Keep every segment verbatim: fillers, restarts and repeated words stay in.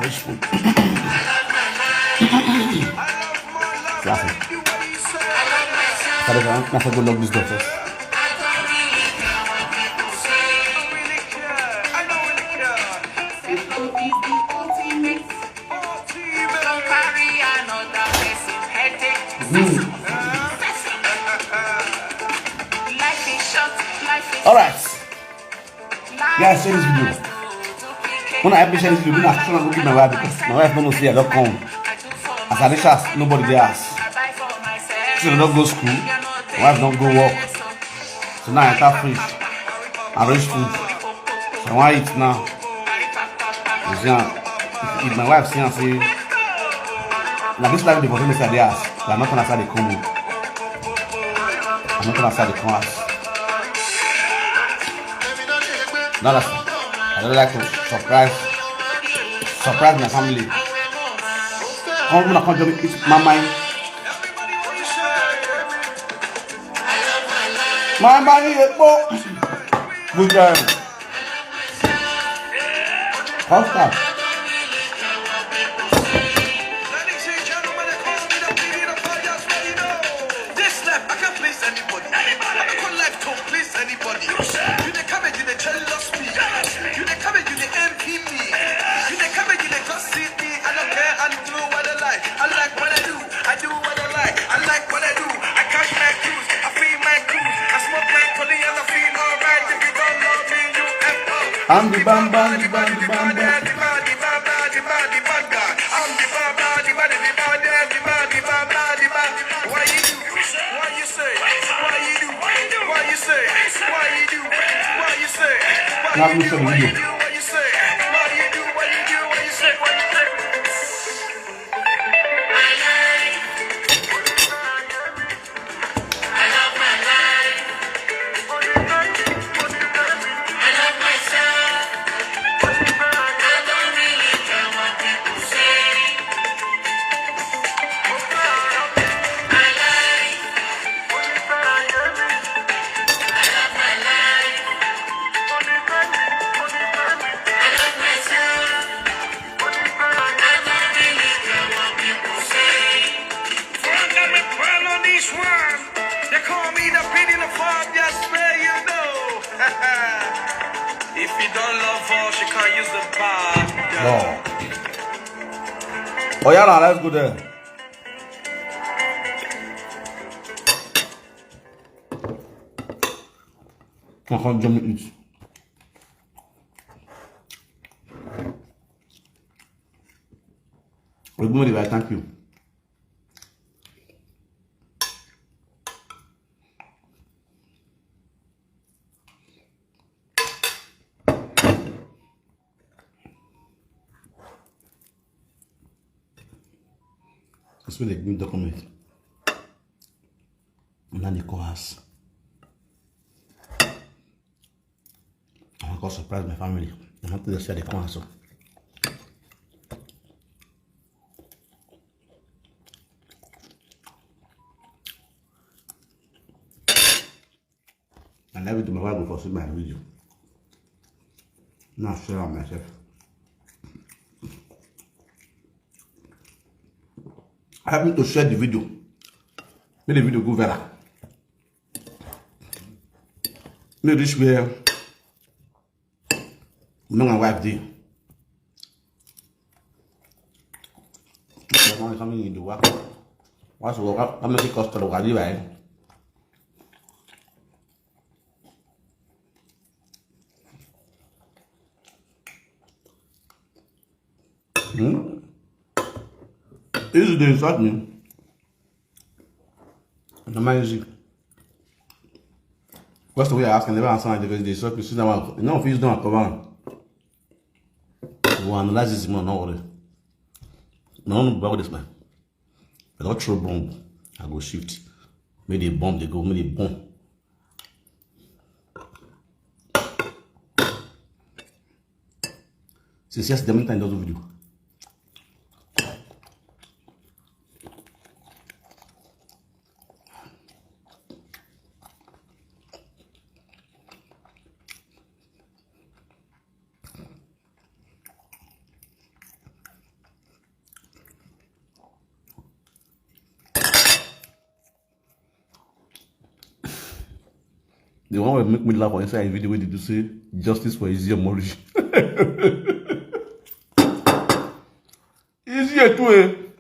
Classic. Father, I have to go lock this door first. All right. Guys, share this video. When I help me share this video, when I try to look at my wife because my wife don't know see I don't come. As I reach house, nobody dey house. She don't go school. My wife don't go work. So now I enter fridge. I reach food. So I want eat now. You see, ah, if my wife see and say, now this life dey for me, say I dey house. But I'm not gonna start the come. I'm not gonna start the come house. No, that's I don't like to surprise, surprise my family. Come, come, come, join me, eat my mind. My mind is a good time. Hot stuff. This life, I can't please anybody. I don't call life to please anybody. You dey come and you dey jealous me. You dey come and you dey envy me. You dey come and you dey gossip me. I don't care. I do what I like. I like what I do. I do what I like. I like what I do. I cash my cruise. I feel my cruise. I smoke my poly and I feel alright. If you don't love me, you F O. I'm the bam bam, the bam, the bam bam. Why you do? Why you say? Why you do? Why you say? Why you do? Why you say? Why you do? Why you do? Why you say? Why you do? Why you do? Why you do? Why you say? Why you say? They call me the pretty, the far, just where you know. If you don't love her, she can't use the bar. No. Oh yeah, now let's go there. Come, come, join me eat. We're going to thank you. That's when they give me document. And then they call us. I wan come surprise my family. I wan tell them say I dey come house o. And every day my wife go for see my video. Now share am myself. Help me to share the video. Make the video go viral. Make reach where me and my wife dey. Something in the work. What's the work? How many cost the work? Hmm? This is the insult me. No mind you. Question we ask and never answer the question. They insult me. See that one. No, please don't cover. We analyze this one. No worry. No, no, about this man. I don't throw bomb. I go shift. Make the bomb they go. Make the bomb. Since yesterday, many times doesn't video. The one wey make me laugh for inside the video wey dey do say, "Justice for Izzy Omori." Izzy Etue.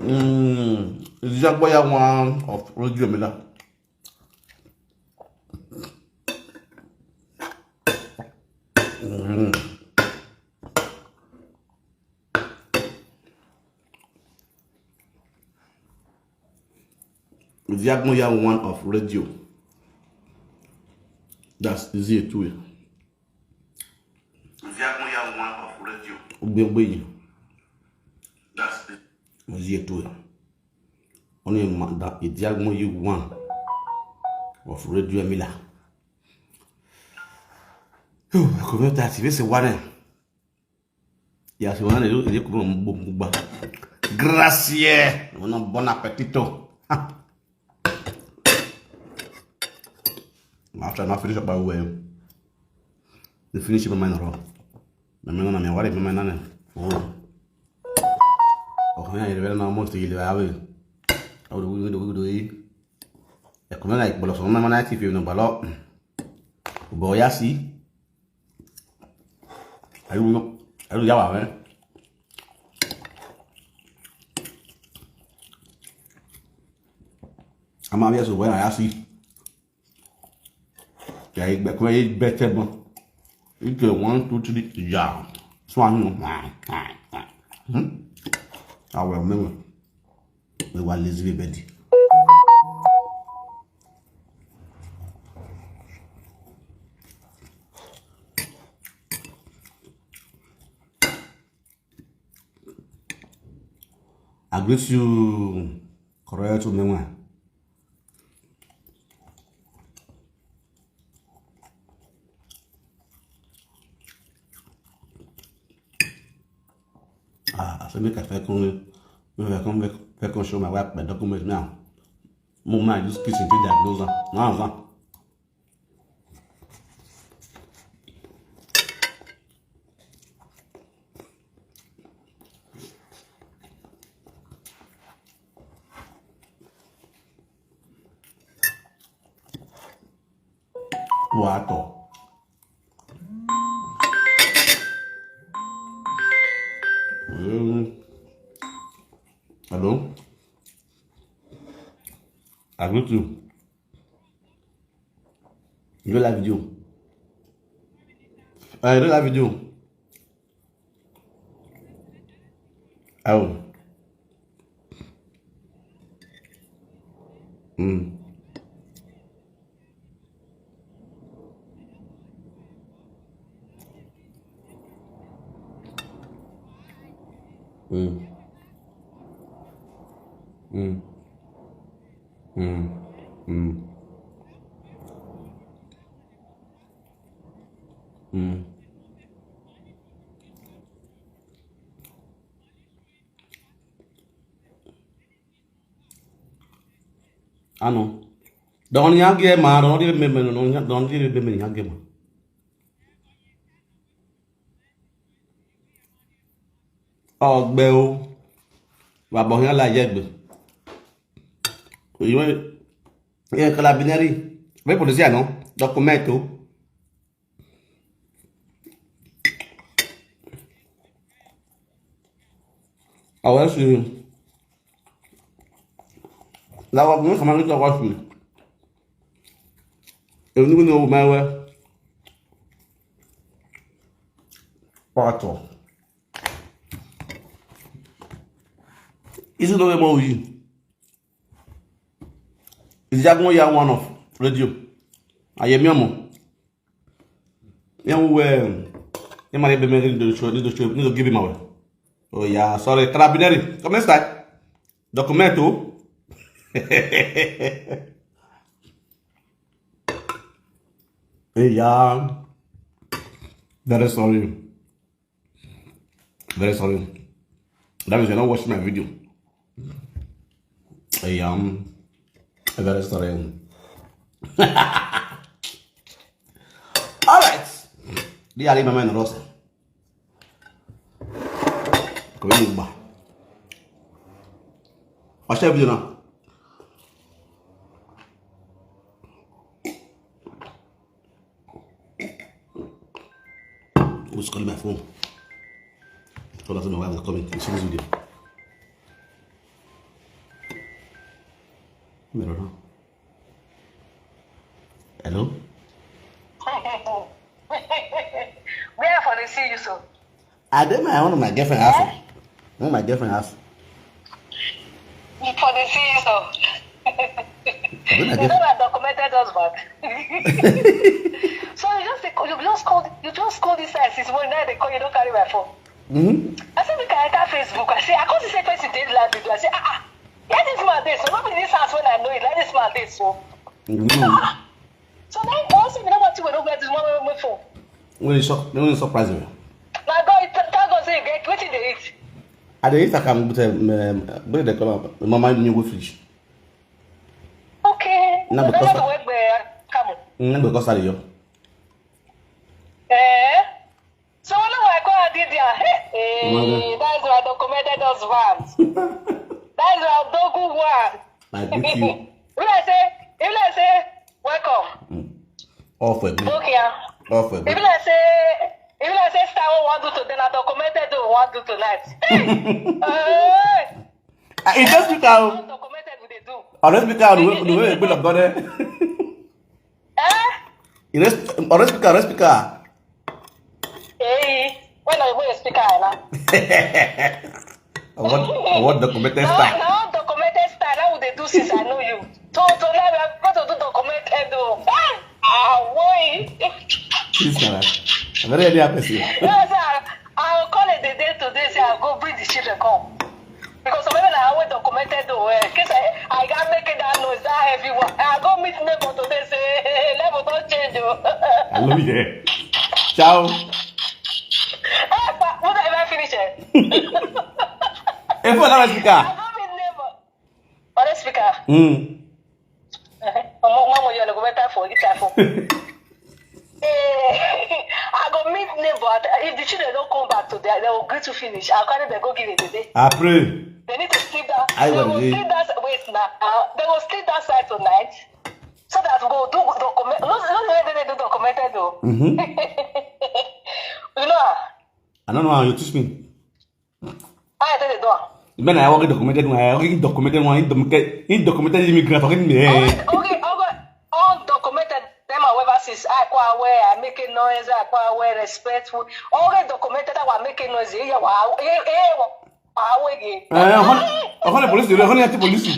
Mm, Izzy Agboya one of Radio Mila. Mm. Izzy Agboya one of Radio. That's Izzy Etue. Izzy Agboya one of Radio. Ogbegbeyi. That's Izzy Etue. Only ma-, that Izzy Agboya one of Radio Mila. Whew, I could not that. This is one. Yes, you want to do, you could go, go, go. Grazie. Bon appetito. Ha. After I finish up my way, they finish my mind raw. My mind, my mind, what is my mind? Oh. Oh, yeah, you know, almost the other way. How do we do, we do it? I come like, but some man, I keep you no balo. But yeah, see. I don't know. I don't know. A máa bí ẹ̀sùn wẹ́n àyà sí. Ìyá ìgbẹ́ kúrẹ́ yé bẹ́ tẹ́ mọ́. Ìjọ one, two, three, ìyá. Sún àánú. Hmm? Àwẹ̀ mẹ́wàá. Ẹ wà lè zílé bẹ́ẹ̀dì. I greet you, correct woman. Ah, I say make I first come, make I come, make, first come show my wife my document now. Mo ma use kitchen to diagnose am. Now, now. Water. Mm. Hello? I go to. You like video? I don't like video. Oh. Mm. Mm. Mm. Mm. Mm. Mm. Ano. Don't you get mad? Don't you remember? Don't you remember? Ọgbẹ́ o. Bàbá òyìn aláyẹ gbé. Ìwé, ìyẹn Kalabinẹ́rì. Ìwé pòlísì àná. Dọ́kúmẹ́ǹtì o. Àwọn ẹ̀sìn. Làwọn ọkùnrin kan máa ń tọ́kọ̀ sí. Èmi ní owó máa ń wẹ́. Pọ̀tọ̀. Isi no more you. Is that one year one of radio? I am your mom. Yan we, yan mari be me ni do show, ni do show, ni do give him away. Oh yeah, sorry. Carabinieri, come inside. Documento. Hey, yeah. Very sorry. Very sorry. That means you're not watching my video. I am very sorry. All right. Di ali mama na rosa. Ko ni ba. What's your video now? Who's calling my phone? Call out to my wife, they're coming. You see this video. Let me run. Hello? Where for they see you so? I did my one of my girlfriend house. One of my girlfriend house. For the C E O. You know that documented husband. So you just take, you just call you just call this side since morning, now they call you, don't carry my phone. Mm-hmm. I said, "Look at that Facebook." I say, "I can't say person did live video." I say, "Ah, ah, yeah, this man this. So not be this house when I know it. Like this man this." So Mm-hmm. So then, also, you know what? You will not get this one my phone. When you shock, when you surprise me. My God, thank God say you get wetin dey eat. I dey eat akam with um, um, what do they call am? Mama in your fish. Okay. No, because I work there. Come on. No, because I dey. Eh? So no, I go and did there. Hey, hey, that's my documented husband. That's my dogu one. I greet you. If I say, if I say, "Welcome." Mm. Off with me. Okay. Off with me. If I say, if I say, "Star, what want do today?" Na documented do want do tonight. Hey! Ah, it just speak out. Documented we dey do. Unless speak out, the way the way we put up there. Eh? Unless speak out, unless speak out. Hey, when I go speak out now. I want, I want documented style. Now, now documented style. How would they do since I know you? So, so now we are going to do documented though. Ah, boy. Please, Nana. I'm very happy to see you. No, sir. I'll call it the day today. Say I'll go bring the children come. Because maybe na always documented though. Eh, case I, I got making that noise, that heavy one. I go meet neighbor today, say, "Hey, hey, level don't change, oh." I love you. Ciao. Eh, but what have I finished? Eh? If I never speak, I go meet neighbor. What a speaker. Mm. Mama, mama, you're going to better for you, careful. Eh, I go meet neighbor. If the children don't come back today, they will greet to finish. I'll carry them go give it today. I pray. They need to sleep that. I they will will be. Sleep that. Wait now. Uh, they will sleep that side tonight. So that we go do document. No, no, no, they do documented though. Mm-hmm. You know. I don't know how you teach me. I did it though. Man, I work documented one. I work documented one. Documented, documented immigrant. Fucking me. Okay, okay, okay. Undocumented. Them are whatever since I quite aware. I make a noise. I quite aware. Respectful. All the documented that were making noise. Yeah, wow. Yeah, yeah, wow. Eh, honey, oh, honey, police, honey, anti police. E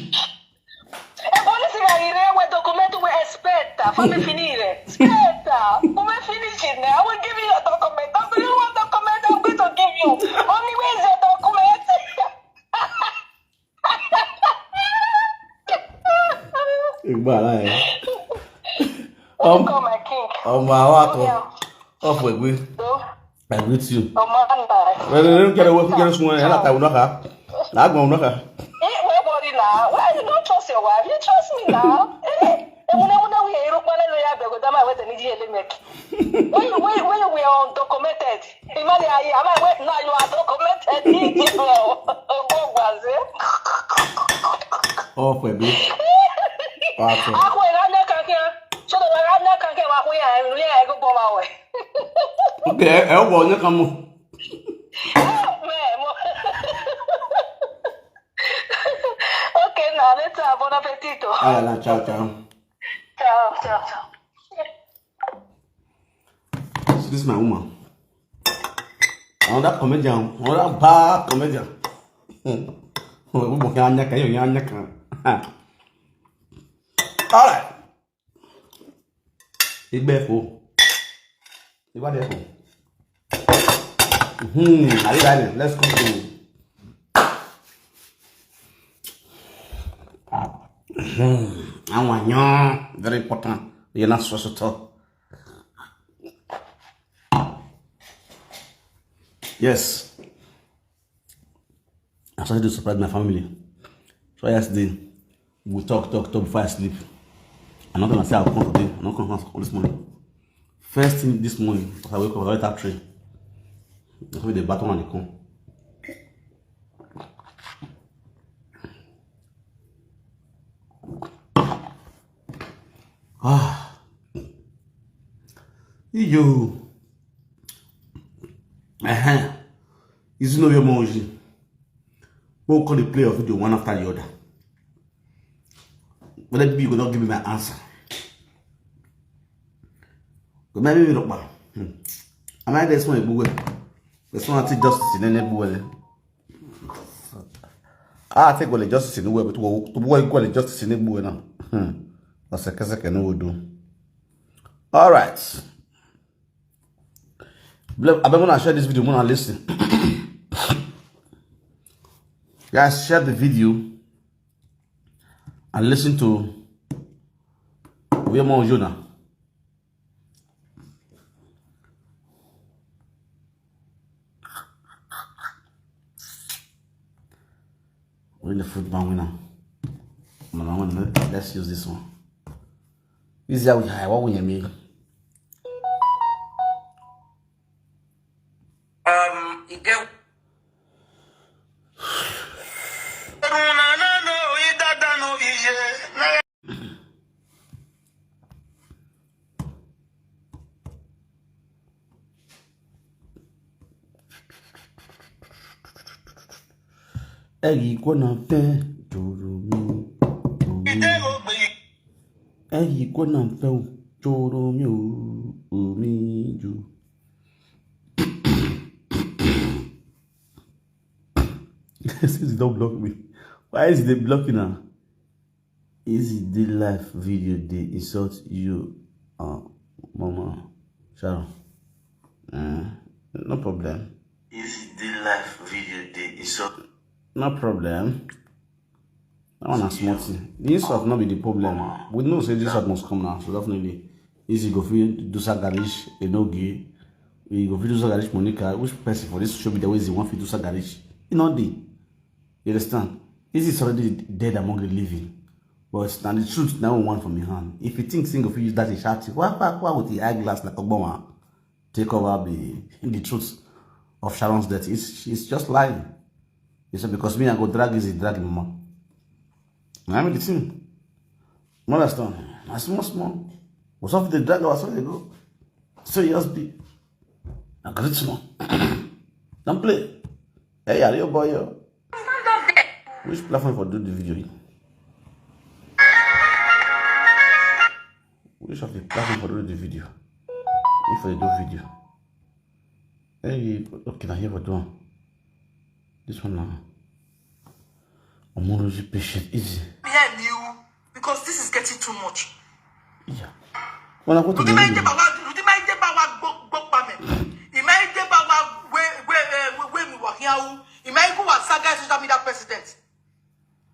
police ga ire we document we expect for me finire. Expect. Come finish it now. I will give you your document. Don't you want document? I'm going to give you. Only where is your document? Igba la ya. Um, come, my king. Um, my heart. Off with me. I greet you. Oh, man, bye. Well, you don't get away from getting someone. I like that. Not going to. Eh, nobody now. Why you don't trust your wife? You trust me now. Eh, eh, when I, when I, we are, when I, we are, when I, we are, when you, when you, when you were undocumented. Imagine, I, I, wait, now you are documented. Go, was it? Off with me. Awesome. Akwe, I know, can't hear. So the, I know, can't hear. Akwe, I, I go, go, my way. Okay, I, I will not come. Okay, now let's have bon appetito. Ah, la, ciao, ciao. Ciao, ciao, ciao. So this is my woman. Another comedian, another bad comedian. All right. Igbe fo. Igba de fo. Hmm, are you ready? Let's go. Hmm, I want you. Very important. You're not supposed to talk. Yes. I started to surprise my family. So yesterday, we talk, talk, talk before I sleep. I not gonna say I'll come today. I not come house this morning. First thing this morning, as I wake up, I went up train. That's where the bathroom and they come. Ah. Yo. Is it no your emoji? We'll call the play of video one after the other. But let me, you go not give me my answer. Go maybe me look back. Hmm. Am I this one? This one I take justice in any way. I take all the justice in the way, but to go all the justice in the way now. Hmm. That's a second no do. All right. Ble- I better share this video, wanna listen. Guys, share the video and listen to William Jonah. Win the football winner. No, no, no, let's use this one. This is how we high. What we mean? Um, you get. Egi kona fe joro mi, joro mi. Egi kona fe joro mi o, o mi ju. Since you don't block me, why is they blocking her? Is it the live video they insult you, uh, Mama Sharon? Uh, no problem. Is it the live video they insult? No problem. That one is small thing. The insult not be the problem. We know say this one must come now, so definitely easy go fit do Sagarish Enogi. We go fit do Sagarish Monica. Which person for this social media wey is the one fit do Sagarish? E not dey. You understand? This is already dead among the living. But now the truth now one from your hand. If you think single fit use that in chat, why why why with the eyeglass like Ogbonwa take over the the truth of Sharon's death? It's it's just lying. He said because me I go drag is drag mama. I mean the thing. You understand? I small small. What's up with the drag? What's up they go? So you just be a great small. Don't play. Hey, are you boy? Yo? Which platform for do the video? Which of the platform for do the video? If I do video. Hey, okay, now here for do one. This one now. I'm always patient, easy. Yeah, new, because this is getting too much. Yeah. When I go to the Rudi Maide video. Bawa, Rudi Maide Bawa gbo- gbo pa me. Imaide Bawa we we eh, we we mi wa hiawu. Imaiku wa saga social media president.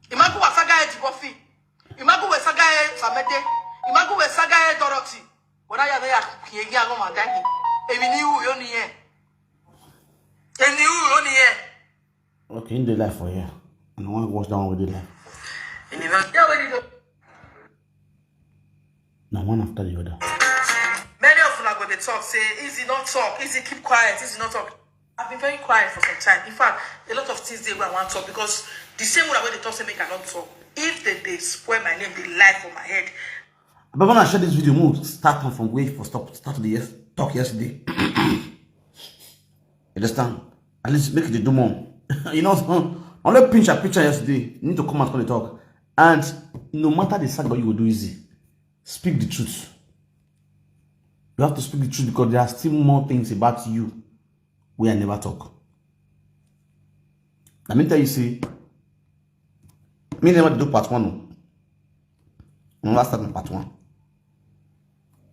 Imaku wa saga e Dibofi. Imaku we saga e Samete. Imaku we saga e Dorothy. Wona ya ya ye ya go ma dani. Emi ni u yo ni ye. Emi u yo ni ye. Okay, in the life for here. And I want to watch that one with the life. In the life. Yeah, when you go. Now one after the other. Many of una go dey talk say easy not talk, easy keep quiet, easy not talk. I've been very quiet for some time. In fact, a lot of things dey wey I wan talk because the same way wey dey talk say make I not talk. If they dey spoil my name, they lie for my head. But when I share this video, move start am from where for stop start the yes, talk yesterday. Understand? At least make it do more. You know, only pinch a picture yesterday. You need to come and come and talk. And no matter the saga you will do easy, speak the truth. You have to speak the truth because there are still more things about you where I never talk. Let me tell you, see, me never do part one. No. No, last time part one.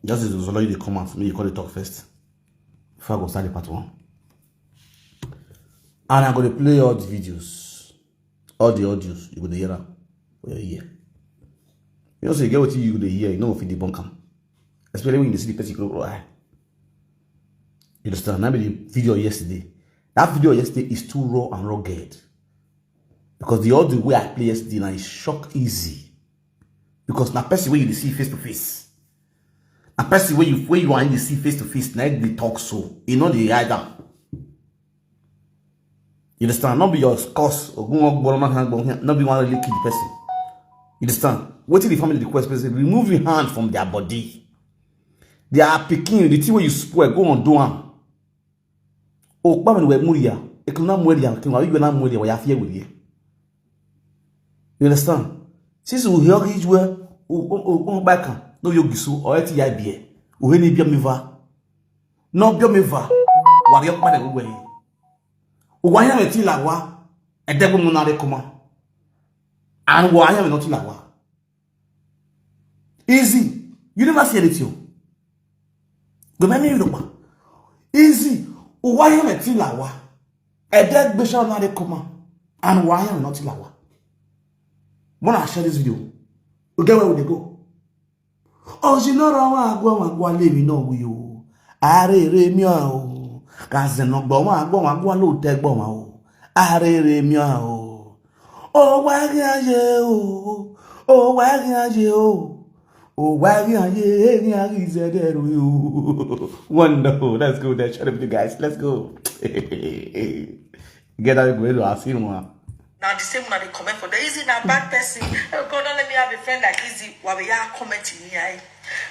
Just as Ozolo, you dey come out, me you call the talk first. Before I go start the part one. And I go to play all the videos, all the audios, you go to hear am for your ear. You know, so you get what you go to hear, you know if you debunk am. Especially when you see the person go, oh, I. You understand? Now the video yesterday. That video yesterday is too raw and rugged. Because the audio where I play yesterday now is shock easy. Because na person where you dey see face to face. Na person where you where you are in the see face to face, na they talk so. You know the hide am. You understand? Not be your cause, or go on, go on, not be one really kill the person. You understand? What the family request person, remove your hand from their body. They are picking you, the thing where you spoil, go on, do am. Oh, Kpamenu were Muria. Ekuna mweli ya, ekuna mweli ya, wa ya fie wili. You understand? Since we hear each where, u, u, u, u, back, no yo gisu, or eti ya bie. U he ni bia mi va. No bia mi va. Wa yo pa de we. U wa ya me ti la wa. E de mo na re kuma. And wa ya me no ti la wa. Easy. You never see anything. Go make me look. Easy. U wa ya me ti la wa. E de gbe sha na re kuma. And wa ya me no ti la wa. When I share this video, we get where we dey go. Oji no ro wa agwa wa agwa le mi no wi o. Are re mi o. Ka ze no gbo wa agwa wa agwa lo te gbo wa o. Are re mi o. O wa gi aye o. O wa gi aye o. O wa gi aye, e gi aye ze de ru o. Wonderful. Let's go there. Share it with you guys. Let's go. Get that go. I see one. Now the same one they comment for the Easy now bad person. Oh God, don't let me have a friend like Easy. Wa be ya comment in here.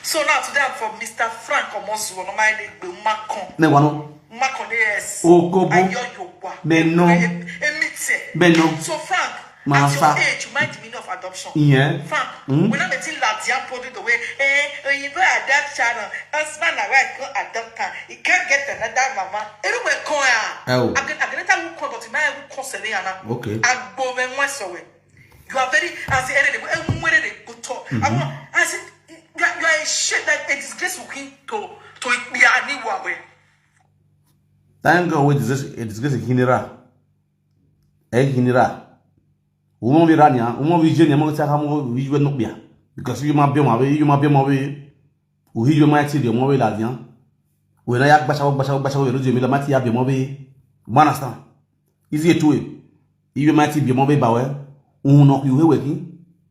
So now today I'm from Mister Frank Omosu. No my name be Makon. Ne wano. Makon, yes. Okobo. Ayo yo wa. Me no. Emite. Me no. So Frank, Ma at your fa. Age, you mind the meaning of adoption. Yeah. Frank, Hmm? We not meeting Ladian put it away. Eh, you go adopt child. Husband and wife go adopt her. He can't get another mama. Everywhere come here. Oh. I can, I can tell who come, but my who come Selena. Okay. I go when one so way. You are very, as the enemy, and where they go talk. I want, I said, you are, you are a shit, like a disgrace to, to, to be anywhere. Thank God, we disgrace, a disgrace in Hinera. Eh, Hinera. Woman be rania, woman be Jenny, among the Sakamo, we were not beer. Because you might be my way, you might be my way. We hear you might see the more way that young. When I act bashaw, bashaw, bashaw, you know, Jamila might have your mobby. Understand? Easy to it. You might be mobby, Bawe. Who knock you away?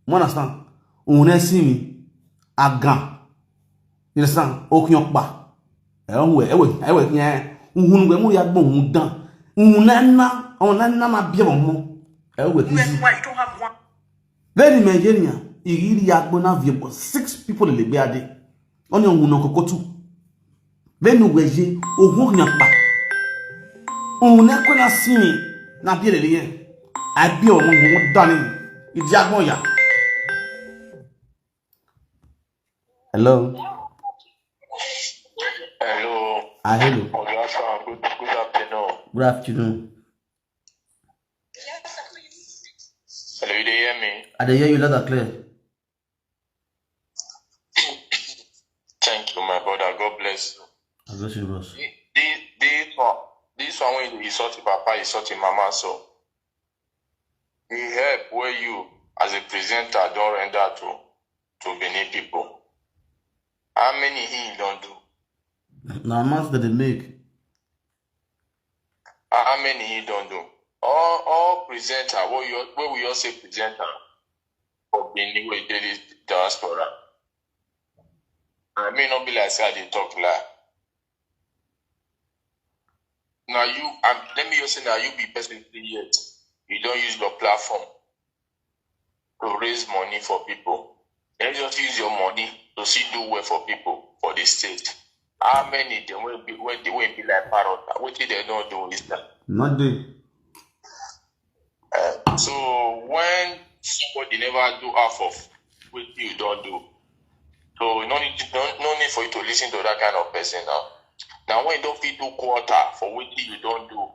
Understand? Who never see me? Agan. You understand? Oknyokba. Ewe, ewe, ewe, yeah. Who know where you are born? Who na na, oh, na na, my beer, more. Ewe, Why you don't have one? Then in Nigeria, he really had one of your six people in the bed. Only one no kokotu. Then you were ye, oh, who nyakba. Oh, na kwena simi, na beer, yeah. I be on one done. It's Jagoya. Hello. Hello. Ah, hello. Oga Sam, good, good afternoon. Good afternoon. Hello, you dey hear me? I dey hear you loud and clear. Thank you, my brother. God bless you. God bless you, bros. This, this, this one, this one wey you insult your papa, insult your mama, so the help wey you as a presenter don render to, to Benin people, how many he don do? Na amount that they make. How many he don do? All, all presenter, what you, what we all say presenter for Benin, wey dey this diaspora. I mean, not be like say I dey talk lie. Now you, um, let me just say, now you be person three years. You don't use your platform to raise money for people. Then just use your money to see do well for people for the state. How many dem wey be, wey dey, wey be like parrot? Wetin dem don do is that? Not dey. Uh, so when somebody never do half of what you don't do, so no need, no, no need for you to listen to that kind of person now. Now when you don't fit do quarter for what you don't do,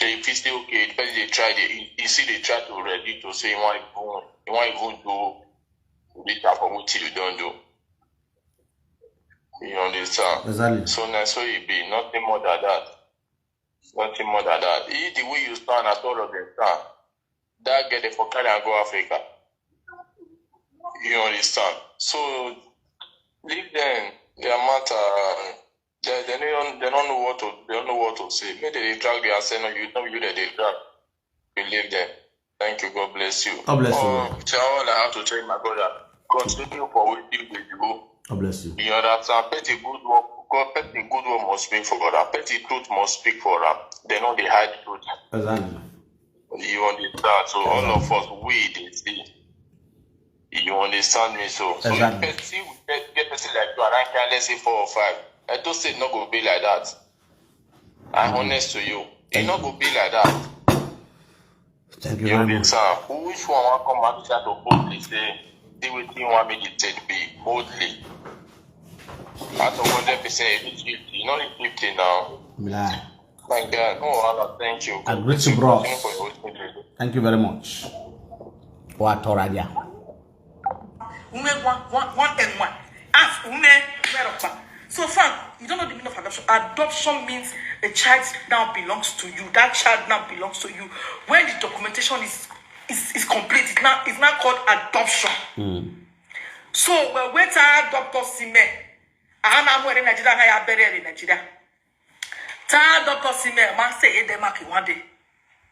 they fit say, okay, the person they try, they, you see, they try to ready to say, you want even, you want even do this half of what you don't do. You understand? Exactly. So now, so it be nothing more than that. Nothing more than that. If the way you stand, at all of them stand, that girl, they for carry and go Africa. You understand? So leave them, their matter. They, they don't, they don't know what to, they don't know what to say. Maybe they drag their say, no, you know, you that they drag. You leave them. Thank you. God bless you. God bless you. Oh, tell all I have to tell my brother. Continue for what you dey do. God bless you. You understand? Person good work, God, person good work must speak for them. Person truth must speak for them. They know they hide truth. Exactly. You understand? So all of us, we dey see. You understand me? So, so if Exactly. person, we get, get person like you around here, let's say four or five, I don't say no go be like that. I'm honest to you. E no go be like that. Thank you You very much. understand? Which one wan come out to boldly say, see wetin you want me to take be boldly? Out of hundred percent, you reach fifty. You no reach fifty now. Blah. My God, no wahala. Thank you. I greet you, bros. Continue for your work. Thank you very much. Wa toradia. Women one one one and one. Ask women where of. So fam, you don't know the meaning of adoption. Adoption means a child now belongs to you. That child now belongs to you. When the documentation is is, is complete, it's now it's now called adoption. So well, wait till doctor Sime. I am wearing Nigeria. I am buried in Nigeria. Tell doctor Sime, man say it dem mark one day.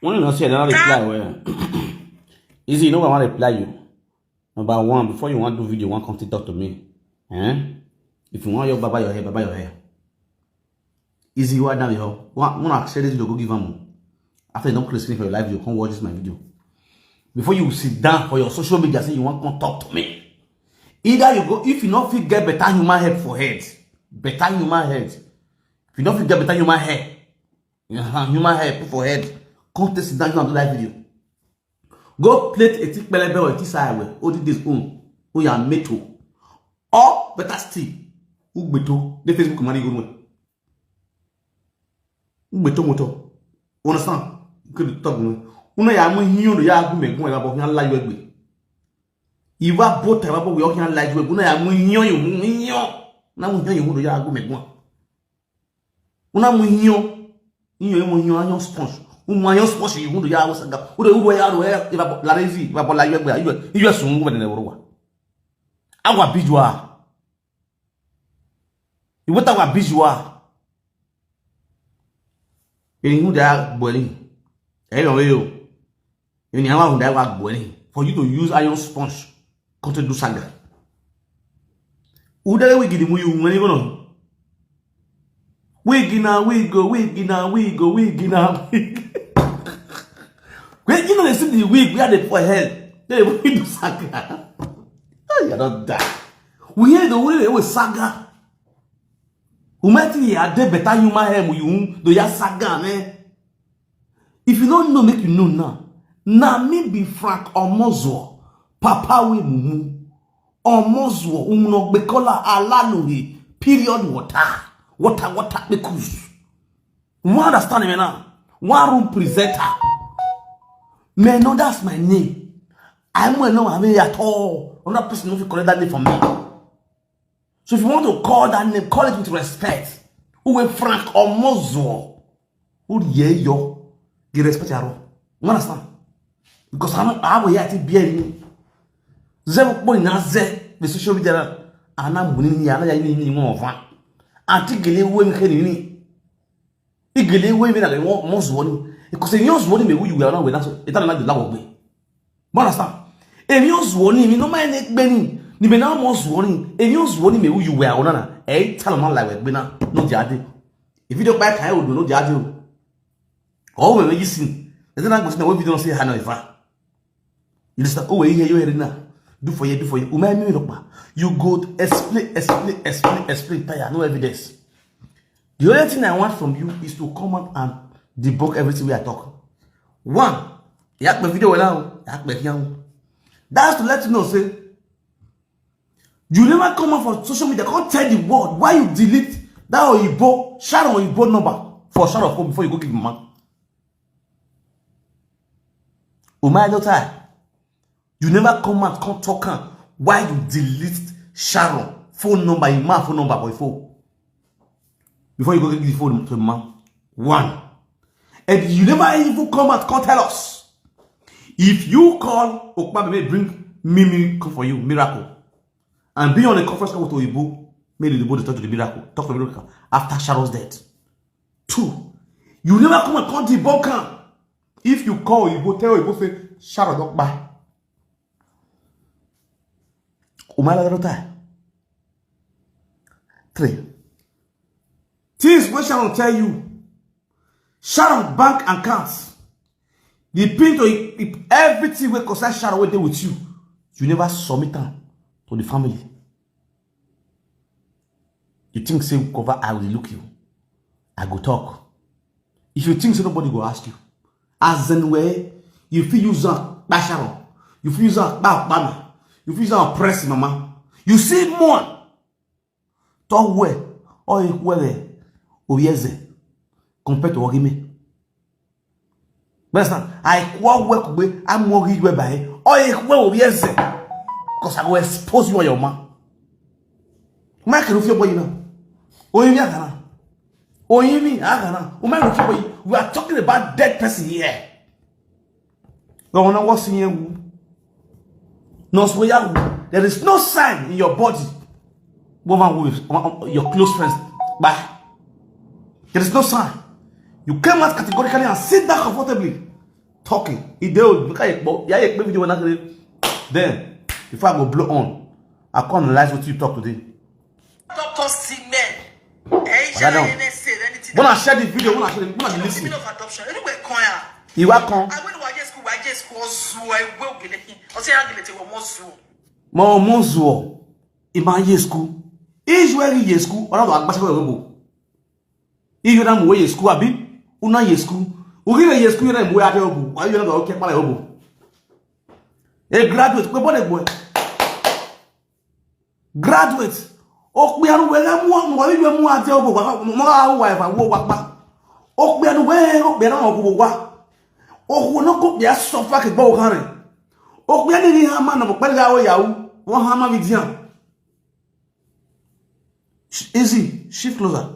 When you not see, I don't reply well. Easy, you know what I want to reply you. Number one, before you want to do video, one come talk to me. Eh? If you want your baba your hair, baba your hair. Easy, you are down your one. When I share this video, go give am. After you don't place me for your live, you come watch this my video. Before you sit down for your social media, say you want come talk to me. Either you go, if you not fit get better human hair for head, better human head. If you not fit get better human hair, uh-huh, human hair put for head, come take sit down and do that video. Go plate a thick pelebe or a thick side way. All these own, oh yeah, metal. Or better still, ugbeto. The Facebook money go nowhere. Ugbeto motor. Understand? Good talk no. Una ya mu hiyo do ya gu megun e ba bo hiyan la yo egbe. Iwa bo te ba bo we o hiyan la yo egbe. Una ya mu hiyo yo mu hiyo. Na mu hiyo yo mu do ya gu megun. Una mu hiyo. Hiyo yo mu hiyo ayon sponge. U mu ayon sponge yo mu do ya wo saga. U do u do ya do e ba bo la rezi, ba bo la yo egbe. Iyo sun gu me de ne wo wa. Awa bijua. Iwe ta wa bijua. Eyin da gbori. E lo we o. Eyin awa da wa gbori. For you to use iron sponge, come to do saga. Udere wig di mu you when you go no. Wig na wig o, wig na wig o, wig na wig. When you know they see the wig, we are the for hell. They will do saga. Oh, you don't die. We hear the way they will saga. Umeti ya de better human hair mu you do ya saga ne. If you don't know, make you know now. Na me be Frank Omozuo, Papa we mumu. Omozuo, umno bekola alaluhi, period water. Water, water, because. You understand me now? One room presenter. Man, no, that's my name. I'm well, no, I mean at all. Another person no fit collect that name from me. So if you want to call that name, call it with respect. Uwe Frank Omozuo. Uye yo. Give respect aro. You understand? Because I'm I will yet be any. Ze mo po na ze the social media na. Ana muni ni ana ya ni ni mo fa. Anti gele we mi ke ni. Igele we mi na le mo zuoni. Because you zuoni me wu you na we na so. Eta na de lawo gbe. You understand? Emi o zuoni mi no ma ne gbe ni. Ni be na mo zuoni. Emi o zuoni me wu you we ona na. E ta lo ma la we gbe na. No jade. If you don't buy kai o no jade o. O we me yisin. Eta na go si na we video no say ha no ifa. You understand? Oh, we hear you hearing now. Do for you, do for you. Umai mi lokpa. You go explain, explain, explain, explain. Tire, no evidence. The only thing I want from you is to come out and debunk everything we are talking. One, you have the video now. You have the video. That's to let you know, say, you never come out for social media. Come tell the world why you delete that Oyibo, Sharon Oyibo number for Sharon phone before you go give man. Umai no tie. You never come out, come talk am. Why you delete Sharon phone number, in my phone number for your phone? Before you go give the phone to the man. One. And you never even come out, come tell us. If you call Okpa, may bring Mimi come for you, miracle. And be on a conference call with Oyibo, may the Oyibo talk to the miracle, talk to the miracle after Sharon's death. Two, you never come and come debunk am. If you call Oyibo, tell Oyibo say Sharon don kpai. Umala don die. Three, things wey Sharon tell you, Sharon bank accounts, the pin to it, it, everything wey concern Sharon wey dey with you, you never submit am to the family. You think say cover I will look you. I go talk. If you think so, nobody go ask you. As in where you feel use up basharo, you feel use up bam, you feel use up press mama. You see more. Talk well, or you well, oh yes, compared to Ogime. Understand? I kwa work with I'm working you by, or you well, oh yes, because I will expose you on your man. Mike Rufio boy, you know. Oh, you know. Oh, you mean, I don't know. Oh, Mike Rufio boy, we are talking about dead person here. No one was seeing you. No swear. There is no sign in your body. Woman with your close friends. Bye. There is no sign. You came out categorically and sit down comfortably. Talking. He dey old. Because you, yeah, you video when I say, then, before I go blow on, I come analyze what you talk today. Doctor Simen. Eh, Oga down. N S A, anything. When I share the video, when I share the, when I listen. Of adoption. Anyway, come here. You are come. I went to Y J school, Y J school, Ozu, I will be looking. I say, I get it, one more Zu. Mo mo zuo. Ima ye school. Is where ye school, or not, I'm going to go. If you don't wear school, abi, una ye school. Ugi ye school, you don't wear the obu. Why you not okay, para obu? A graduate, we born a boy. Graduate. Okpianu wele mu mu wele mu ate obo wa mo wa wa fa wo wa pa. Okpianu we okpianu obo wa. Owo no ko bia suffer ke gbo kan re. Okpianu ni ha ma na mo pele ga o ya u. Won ha ma bi dian. Sh- Easy, shift closer.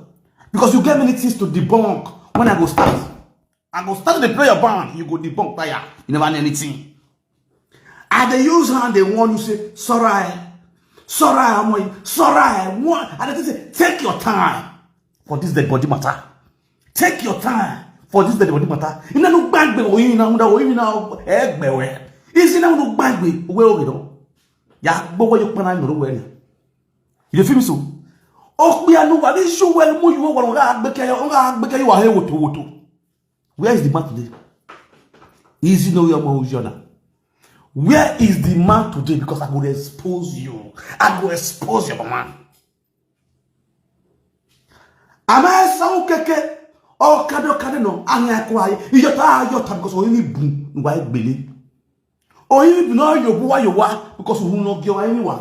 Because you get many things to debunk when I go start. I go start to play your band, you go debunk tire. You never need anything. I dey use hand dey warn you say, sorry, sorry, I'm sorry. One, I dey say, take your time for this dead body matter. Take your time for this dead body matter. You know, no gbagbe oyin na, no oyin na, egbe we. Is na no gbagbe we o do. Ya gbogbo yo pana mi ro we ni. You dey feel me so? Okpianu wa bi show well mo you wa ga gbeke yo, ga gbeke yo wa he woto woto. Where is the man today? Is he no your mo ujona? Where is the man today? Because I go expose you. I go expose your man. Ama esa ukeke. O kado kado no. Anya kwa. Iyo ta iyo ta because o ni bu. Wa gbele. O yi bi no yo bu wa yo wa because hu no gi wa ni wa.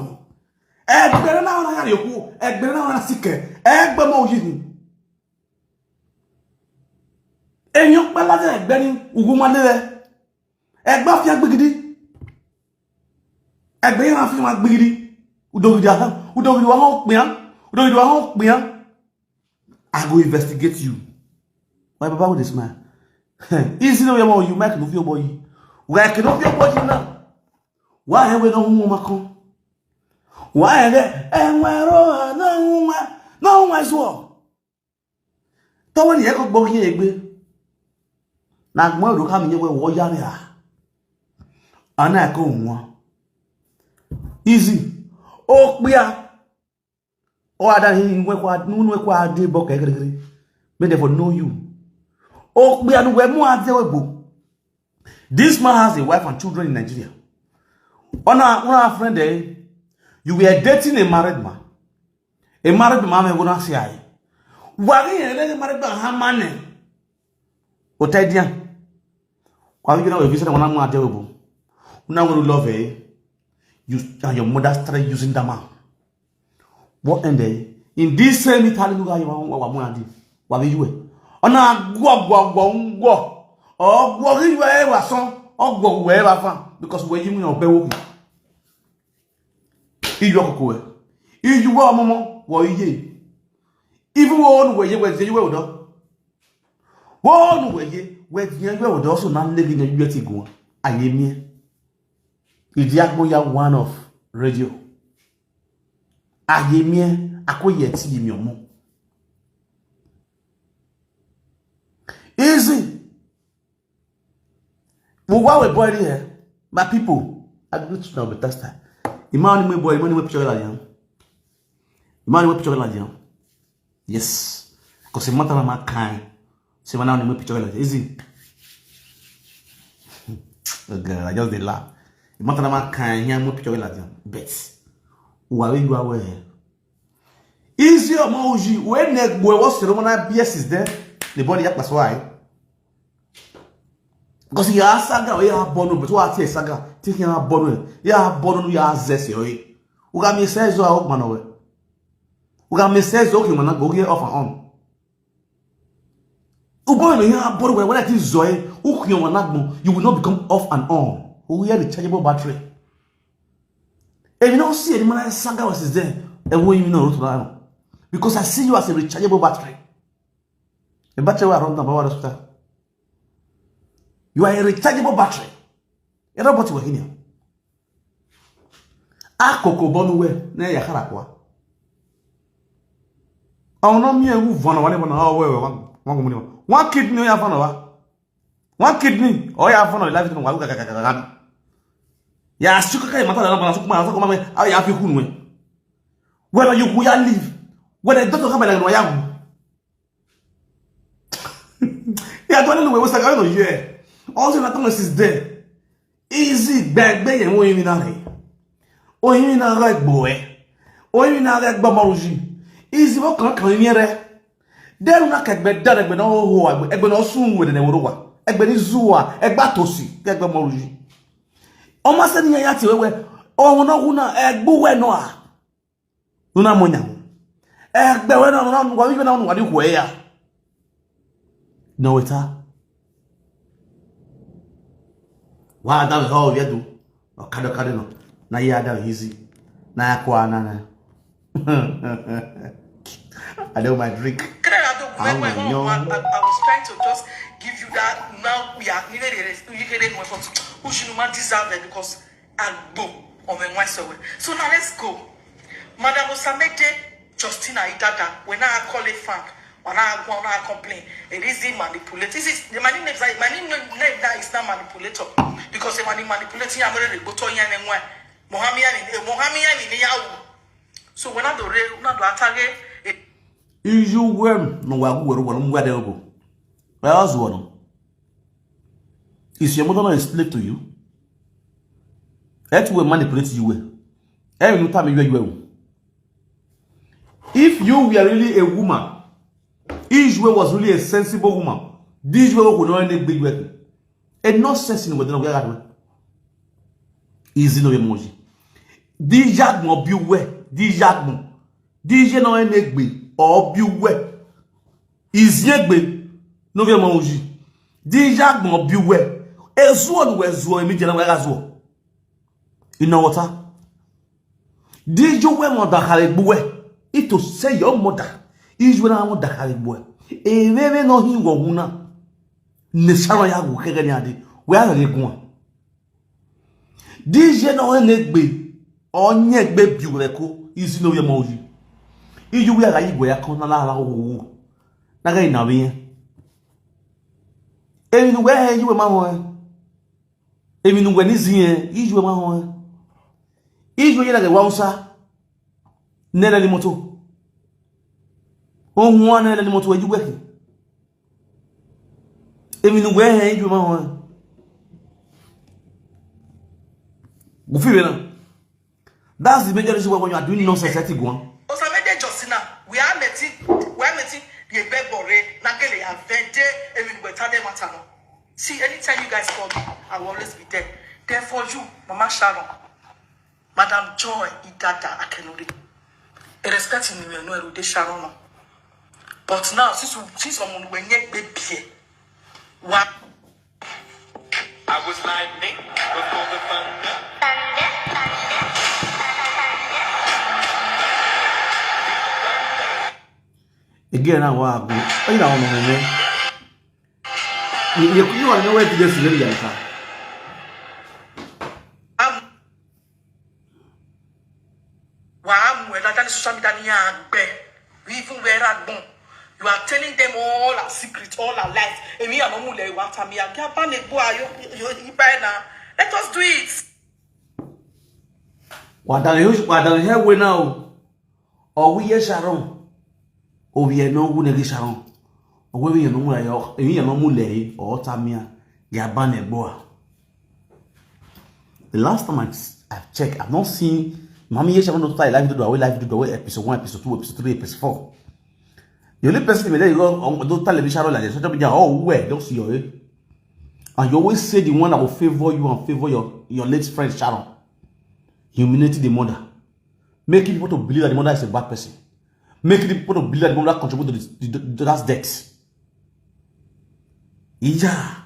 Egbere na ona ya yo ku. Egbere na ona sike. Egbe mo yi ni. Enyo pala de egbe ni ugu ma le. Egba fi agbigidi. Egbe ya fi ma gbigidi. Udogidi aha. Udogidi wa ho pian. Udogidi wa ho pian. I go investigate you. Why Baba with a smile? Easy no you make no feel boy. Why can no feel boy now? Why have we no woman come? Why have we and why no woman? No woman as well. Tọ́wọ́ nìyẹn kò gbọ́ yín egbe. Na gbọ́n ìlú ká mi yẹ wẹ́ wọ́ yára. Àná ẹ̀kọ́ òun wọn. Easy. Ó pé a. Or other he went kwa no went kwa de book egregre. May they for know you. Oh, we are no we more at the webo. This man has a wife and children in Nigeria. On our, on our friend, eh, you were dating a married man. A married man, I'm gonna say I. Why a married man, how money? Otaidian. Why you know if you said one more at the webo? Now we love, eh? You and your mother started using that man. What ended in this same Italy? Look at you, what more did? What did you? Ona gwo gwo gwo ngwo. O gwo ri we wa son. O gwo we wa fan because we yi mu obe wo. Iyo koko we. Iyo wa momo wo iye. Even wo nu we ye we ye we odo. Wo nu we ye we ye we odo so na le gi ne yue ti gun. Aye mi. Idi agbo ya one of radio. Aye mi e, ako ye ti mi omo. Easy. Mo wa we boy here. My people, I greet you now, but that's time. Imani mo boy, imani mo picture la yan. Imani mo picture la yan. Yes. Because the matter of my kind. Say when I make picture like easy. Oh God, I just dey laugh. The matter of my kind, here make picture like that. Bet. Who are you aware? Easy or more uji. When ne boy was ceremonial B S is there. The body up as why. Because ya saga, ya bono, but what ya saga, thinking ya bono, ya bono, ya zesi, oi. Uga mi says, oh, man, oi. Uga mi says, okay, man, go get off and on. Uboy no ya bono, when I think Zoe, uku yo wanagbo, you will not become off and on. Who ya rechargeable battery? If you don't see any man saga was there, and when you know, because I see you as a rechargeable battery. A battery will run down power hospital. You are a rechargeable battery. A robot will in you. Akoko bonu we, ne ya kara kwa. Ono mi e wu vana wale vana, oh, we, we, wa, wa, wa, one kidney ya vana wa. One kidney, oh, ya vana, life is gonna wa, ga, ga, ga, ga, ga. Ya suka kai mata na bana suka ma, suka ma, oh, ya fi kunu we. Whether you go ya live, whether doctor come like no ya go. Ya don't know we was like, I don't know, yeah. Also, that is there. Easy, bag, bag, and we in a ray. Oh, you in a right boy. Oh, you in a right boy. Easy, what can, can you hear? Then we not get better, but no, oh, I, but no soon with the Newarua. I, but it's Zua, I, but to see, get the Moruji. Almost any ya ti we, oh, no, who na, I, but we no. Una monya. Eh, be we no, no, no, we no, no, we ya. No, it's a. Wa da ho ya du. O kado kado no. Na ya da easy. Na ya kwa na na. I know my drink. Kere na to gbe Oh, my, my, no. I, I was trying to just give you that. Now we are, you know, you know, you know, you know, you know, you know, deserve it because agbo of a wise way. So now let's go. Madam Osamede, Justina Idada, when I call it Frank, when I go, when I complain, it is him manipulate. This is the, my name is, my name, name now is not manipulator because the money manipulating, I'm ready to go to Yan and one. Mohammed, Mohammed, Yawu. So when I do, when I do attack it, Iju wem no wa gu wero wero mwa de obo. Where else one? Is your mother not a slave to you? That will manipulate you well. Every time you are. If you were really a woman, Ijwe was really a sensible woman. This way we could not any big weapon. A nonsense in whether we are. Easy no emoji. Dijagbon bi we. Dijagbon. Dije no enegbe or bi we. Iziegbe no be mo uji. Dijagbon bi we. Ezuo nu ezuo emi je na we ga zuo. Ina water. Dije we mo da kare gbu we. Ito se yo mo da. Ijwe na mo da kare gbu we. Ewe we no hi wo huna. Ne sara ya gu kege ni ade. We a re gun. Dije no enegbe. Onye gbe bi we ko. Izi no ye mo uji. Iju we aga igwe ya ko na la la wo. Na ga ina we. Emi nu we he iju we ma ho. Emi nu we ni zi he iju we ma ho. Iju ye na ge wa usa. Nele ni moto. Ohun a nele ni moto eju we. Emi nu we he iju ma ho. Gufi we na. That's the major reason why when you are doing nonsense, let it go on. Osamede Josina, we are meeting, we are meeting the Egbebore, Nagele, Avende, Emi Gwetade Matano. See, anytime you guys call me, I will always be there. There for you, Mama Sharon, Madam Joy, Idada, Akenori. I respect you, you know, Erode Sharon. But now, since we, since someone when yet baby, what? I was lightning before the thunder. Again, I want to go. You know, man. You, you, you are nowhere to just really answer. Wa mu e dada ni social media ni agbe. We even wear agbon. You are telling them all our secrets, all our lies. Emi ya no mu le wa ta mi ya. Ga ba ne gbo ayo yo ipa na. Let us do it. Wa da yo, wa da he we now. O wi ye Sharon. O wi ye no wu ne gi Sharon. O we wi ye no mu le yo. Emi ya no mu le o ta mi ya. Ga ba ne gbo a. The last time I, I checked, I've not seen Mami Yesha don't start live video, away live video, away episode one, episode two, episode three, episode four. The only person they go on don't tell me Sharon like this, social media, oh, where don't see your. And you always say the one that will favor you and favor your, your late friend Sharon. Humiliating the mother. Making people to believe that the mother is a bad person. Making people to believe that the mother contributed to, the, to, to that death. Yeah.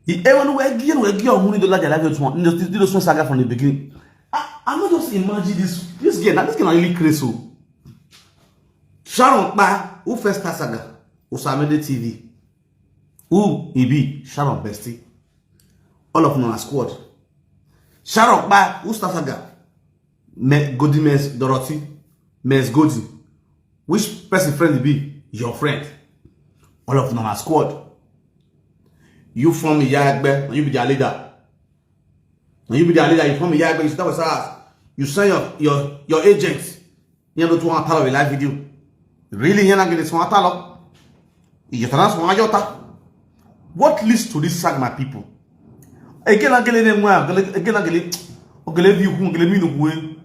Everyone who again, who again, who need to like their life, this one, this one saga from the beginning. I, I not just imagine this, this girl, now this girl really crazy. So. Sharon Pa, who first start saga? Osamede T V. Who he be? Sharon bestie. All of them are squad. Sharon Pa, who start saga? Me, Godi Mens, Dorothy, Mens Godi. Which person friend be? Your friend. All of them are squad. You form Iyagbe, and you be their leader. And you be their leader, you form Iyagbe, you start with us. You send your, your, your agents. You know, to one part of a live video. Really, you're not getting smart. You just not smart. What leads to this saga, my people? Again, again, again, again, again, again, view, again, me no way.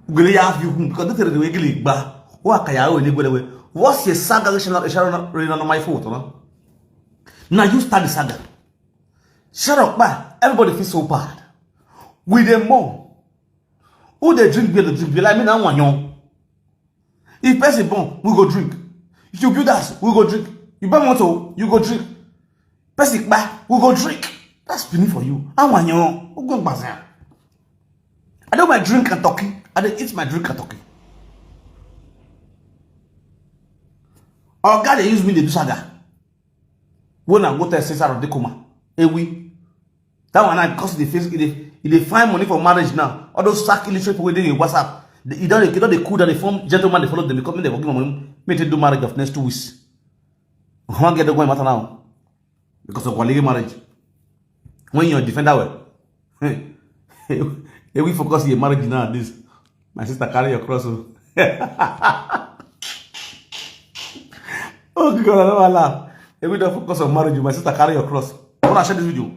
Again, ya view, because that's the way again, but what can you really go away? What's your saga? Sharon, Sharon, Sharon, on my phone, no? Now you start the saga. Sharon Pa, everybody feels so bad. With them more. Who they drink beer, they drink beer. Like me now, one young. If person born, we go drink. If you build house, we go drink. You buy motor, you go drink. Person buy, we go drink. That's Benin for you. I want you. Who go bazaar? I do my drink and turkey. I dey eat my drink and turkey. Oga dey use me dey do saga. When I go tell Cesar of Dekoma, Ewi. That one now, because they face, they, they find money for marriage now. All those sack illiterate people wey dey in WhatsApp, they, you don't, you don't they cool that they form gentleman, they follow them, they come, they forgive money, make they do marriage of next two weeks. One get the going matter now because of Waligi marriage. When you defend that way, hey, we focus your marriage now. This, my sister, carry your cross. Oh. Oh God, I don't laugh. If we don't focus on marriage, my sister, carry your cross. I want to share this video.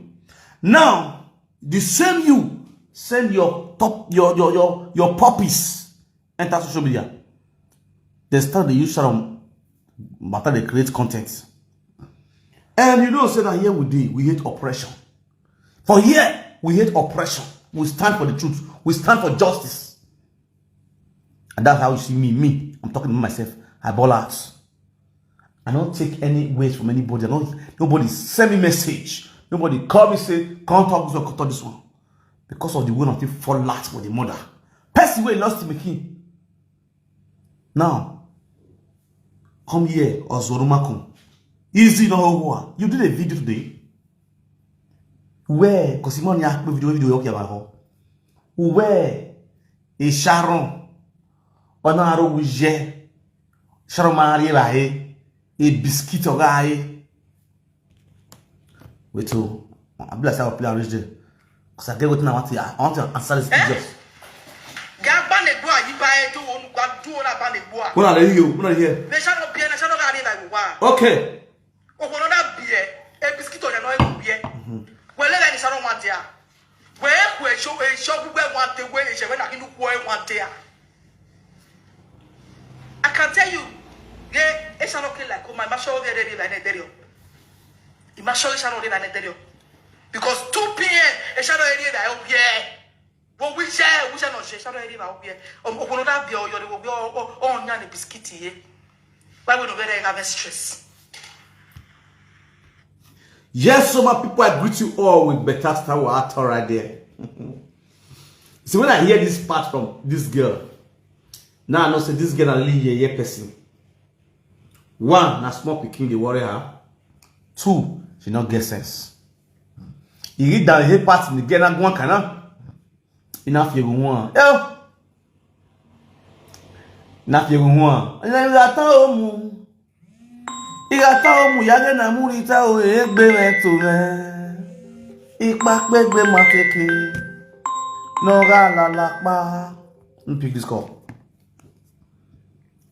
Now, the same you send your top, your your your your puppies enter social media. They start to use some matter, they create content. And you know, say that here we do, we hate oppression. For here, we hate oppression. We stand for the truth. We stand for justice. And that's how you see me. Me, I'm talking about myself. I ball out. I don't take any ways from anybody. I don't, nobody send me message. Nobody call me, say, come talk this one, come talk this one. Because of the way of people fall out with the mother. Person wey lost him king. Now, come here, Ozorumakun. Easy no one. You did a video today. Where? Because you money act video, video, okay, about her. Where? A Sharon. Ona aro wuje. Sharon Marie Rahe. A biscuit or guy. Wait, so I be like, I will play reach there. Because I get what I want to, I want to answer this. Eh? Just. Ga ba ne gbo ayi ba e to onu gba du ora ba ne gbo a. When are you? When are you here? Ne sha no bi e, ne sha no ga ni na gbo a. Okay. Owo no da bi e, e biscuit o ya no e bi e. Wele le ni sha no want ya. We ku e show, e show gbogbo e want e, we e se we na kinu ku e want ya. I can tell you, yeah, e sha no ke like o ma ma show very very like ne dere o. I ma show e sha no re na ne dere o. Because two p m e sha no eri na o bi e. Wo wi je, wi je no je, sha no eri na o bi e. O ko no da bi o yo de wo bi o o nya ne biscuit ye. Why we no very have stress? Yes, so my people, I greet you all with better star water right there. See, when I hear this part from this girl, now I know say this girl na really yeye person. One, na small pikin dey worry her. Two, she no get sense. E read down, he part in the girl na gwan kana. Ina fi egun wan. Yo. Na fi egun wan. Ina ira tan o mu. Ira tan o mu ya ge na mu rita o e gbe re to re. Ipa pe gbe ma keke. No ga la la pa. Let me pick this call.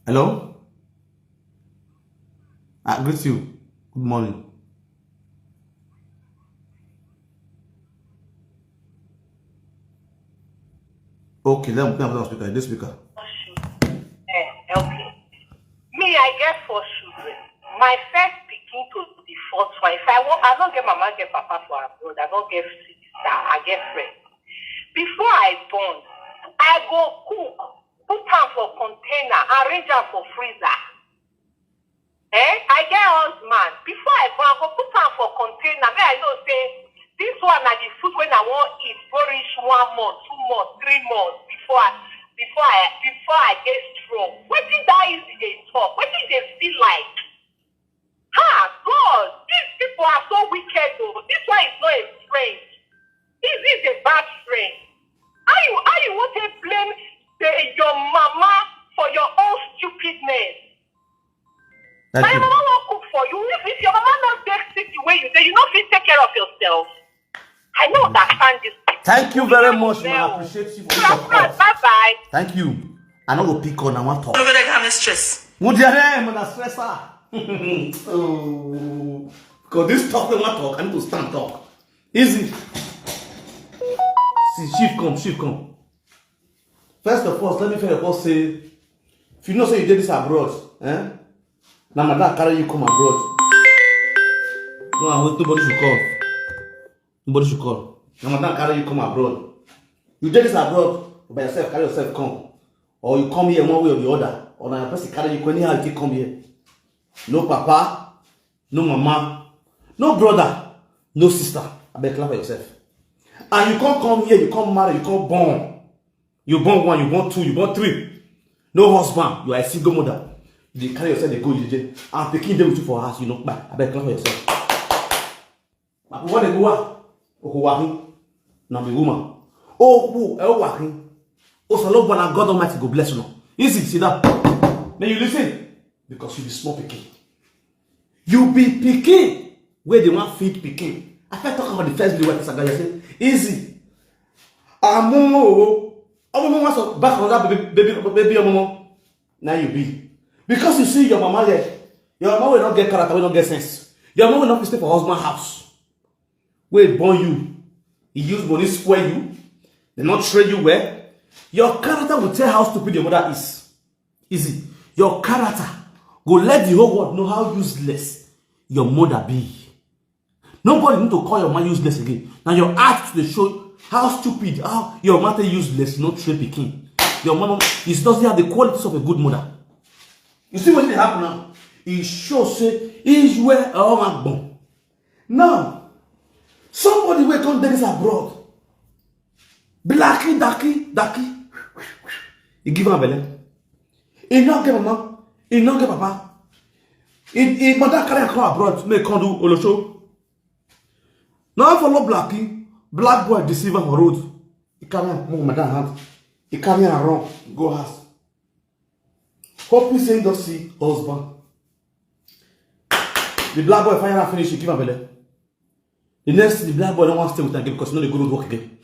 Hello? I greet you. Good morning. Okay, let me put on speaker. This speaker. Eh, okay. Me, I get four children. My first pikin to be But fine, if I want, I don't get mama, get papa for abroad. I don't get sister, I get friend. Before I born, I go cook, put am for container, arrange am for freezer. Eh? I get husband. Before I born, I go put am for container. Make I know say this one na the food when I wan eat go reach one month, two months, three months before I before I before I get strong. Wetin that easy dey talk? Wetin dey feel like? Ha, God, these people are so wicked though. This one is not a friend. This is a bad friend. How you how you want to blame the, your mama for your own stupidness? Thank My you. mama won't cook for you. If, if your mama not take sick the way you say, you not fit take care of yourself. I know understand this. Thank you very much, man. I appreciate you for your support. Bye bye. Thank you. I know go pick on. I want talk. Look at that kind of stress. What the hell, man? Stress her. Oh, because this talk we want talk. I need to stand talk. Easy. See, shift come, shift come. First of all, let me first of all say, if you know say you did this abroad, eh? Now my dad carry you come abroad. No, I want nobody should call. Nobody should call. Now my dad carry you come abroad. You did this abroad by yourself, carry yourself come. Or you come here one way or the other. Or now your person carry you anyhow you take come here. No papa, no mama, no brother, no sister. I beg clap for yourself. And you can't come here, you can't marry, you can't born. You born one, you born two, you born three. No husband, you are a single mother. You dey carry yourself, they go, you dey, and picking them with you for house, you know. But I beg clap for yourself. But what they go, what? Okowahi, now be woman. Oh, who, eh, Owahi. Oh, so Lord, God Almighty go bless you. Easy, sit down. May you listen because you be small picking. You be picking where they want feed picking. I first talk about the first day when Saga say, easy. Amumu, oh, Amumu wants to back on that baby, baby, baby, Amumu. Now you be. Because you see your mama here, your mama will not get character, will not get sense. Your mama will not stay for husband house. Wey born you, he use money spoil you, they not train you well. Your character will tell how stupid your mother is. Easy. Your character go let the whole world know how useless your mother be. Nobody need to call your man useless again. Now your act to show how stupid, how your mother useless, not train pikin. Your mama is doesn't have the qualities of a good mother. You see what dey happen now? E show say Israel are all born. Now, somebody wey come dey this abroad, blacky, dacky, dacky, he give am belle. He no get mama, he no get papa. He, he mother carry am come abroad, make come do olosho. Now follow blacky, black boy deceive am for road. He carry am, move madam hand. He carry am run, go house. Hoping say he don see husband. The black boy fire am finish, he give am belle. The next thing, the black boy don't want to stay with am again because he no dey go road work again.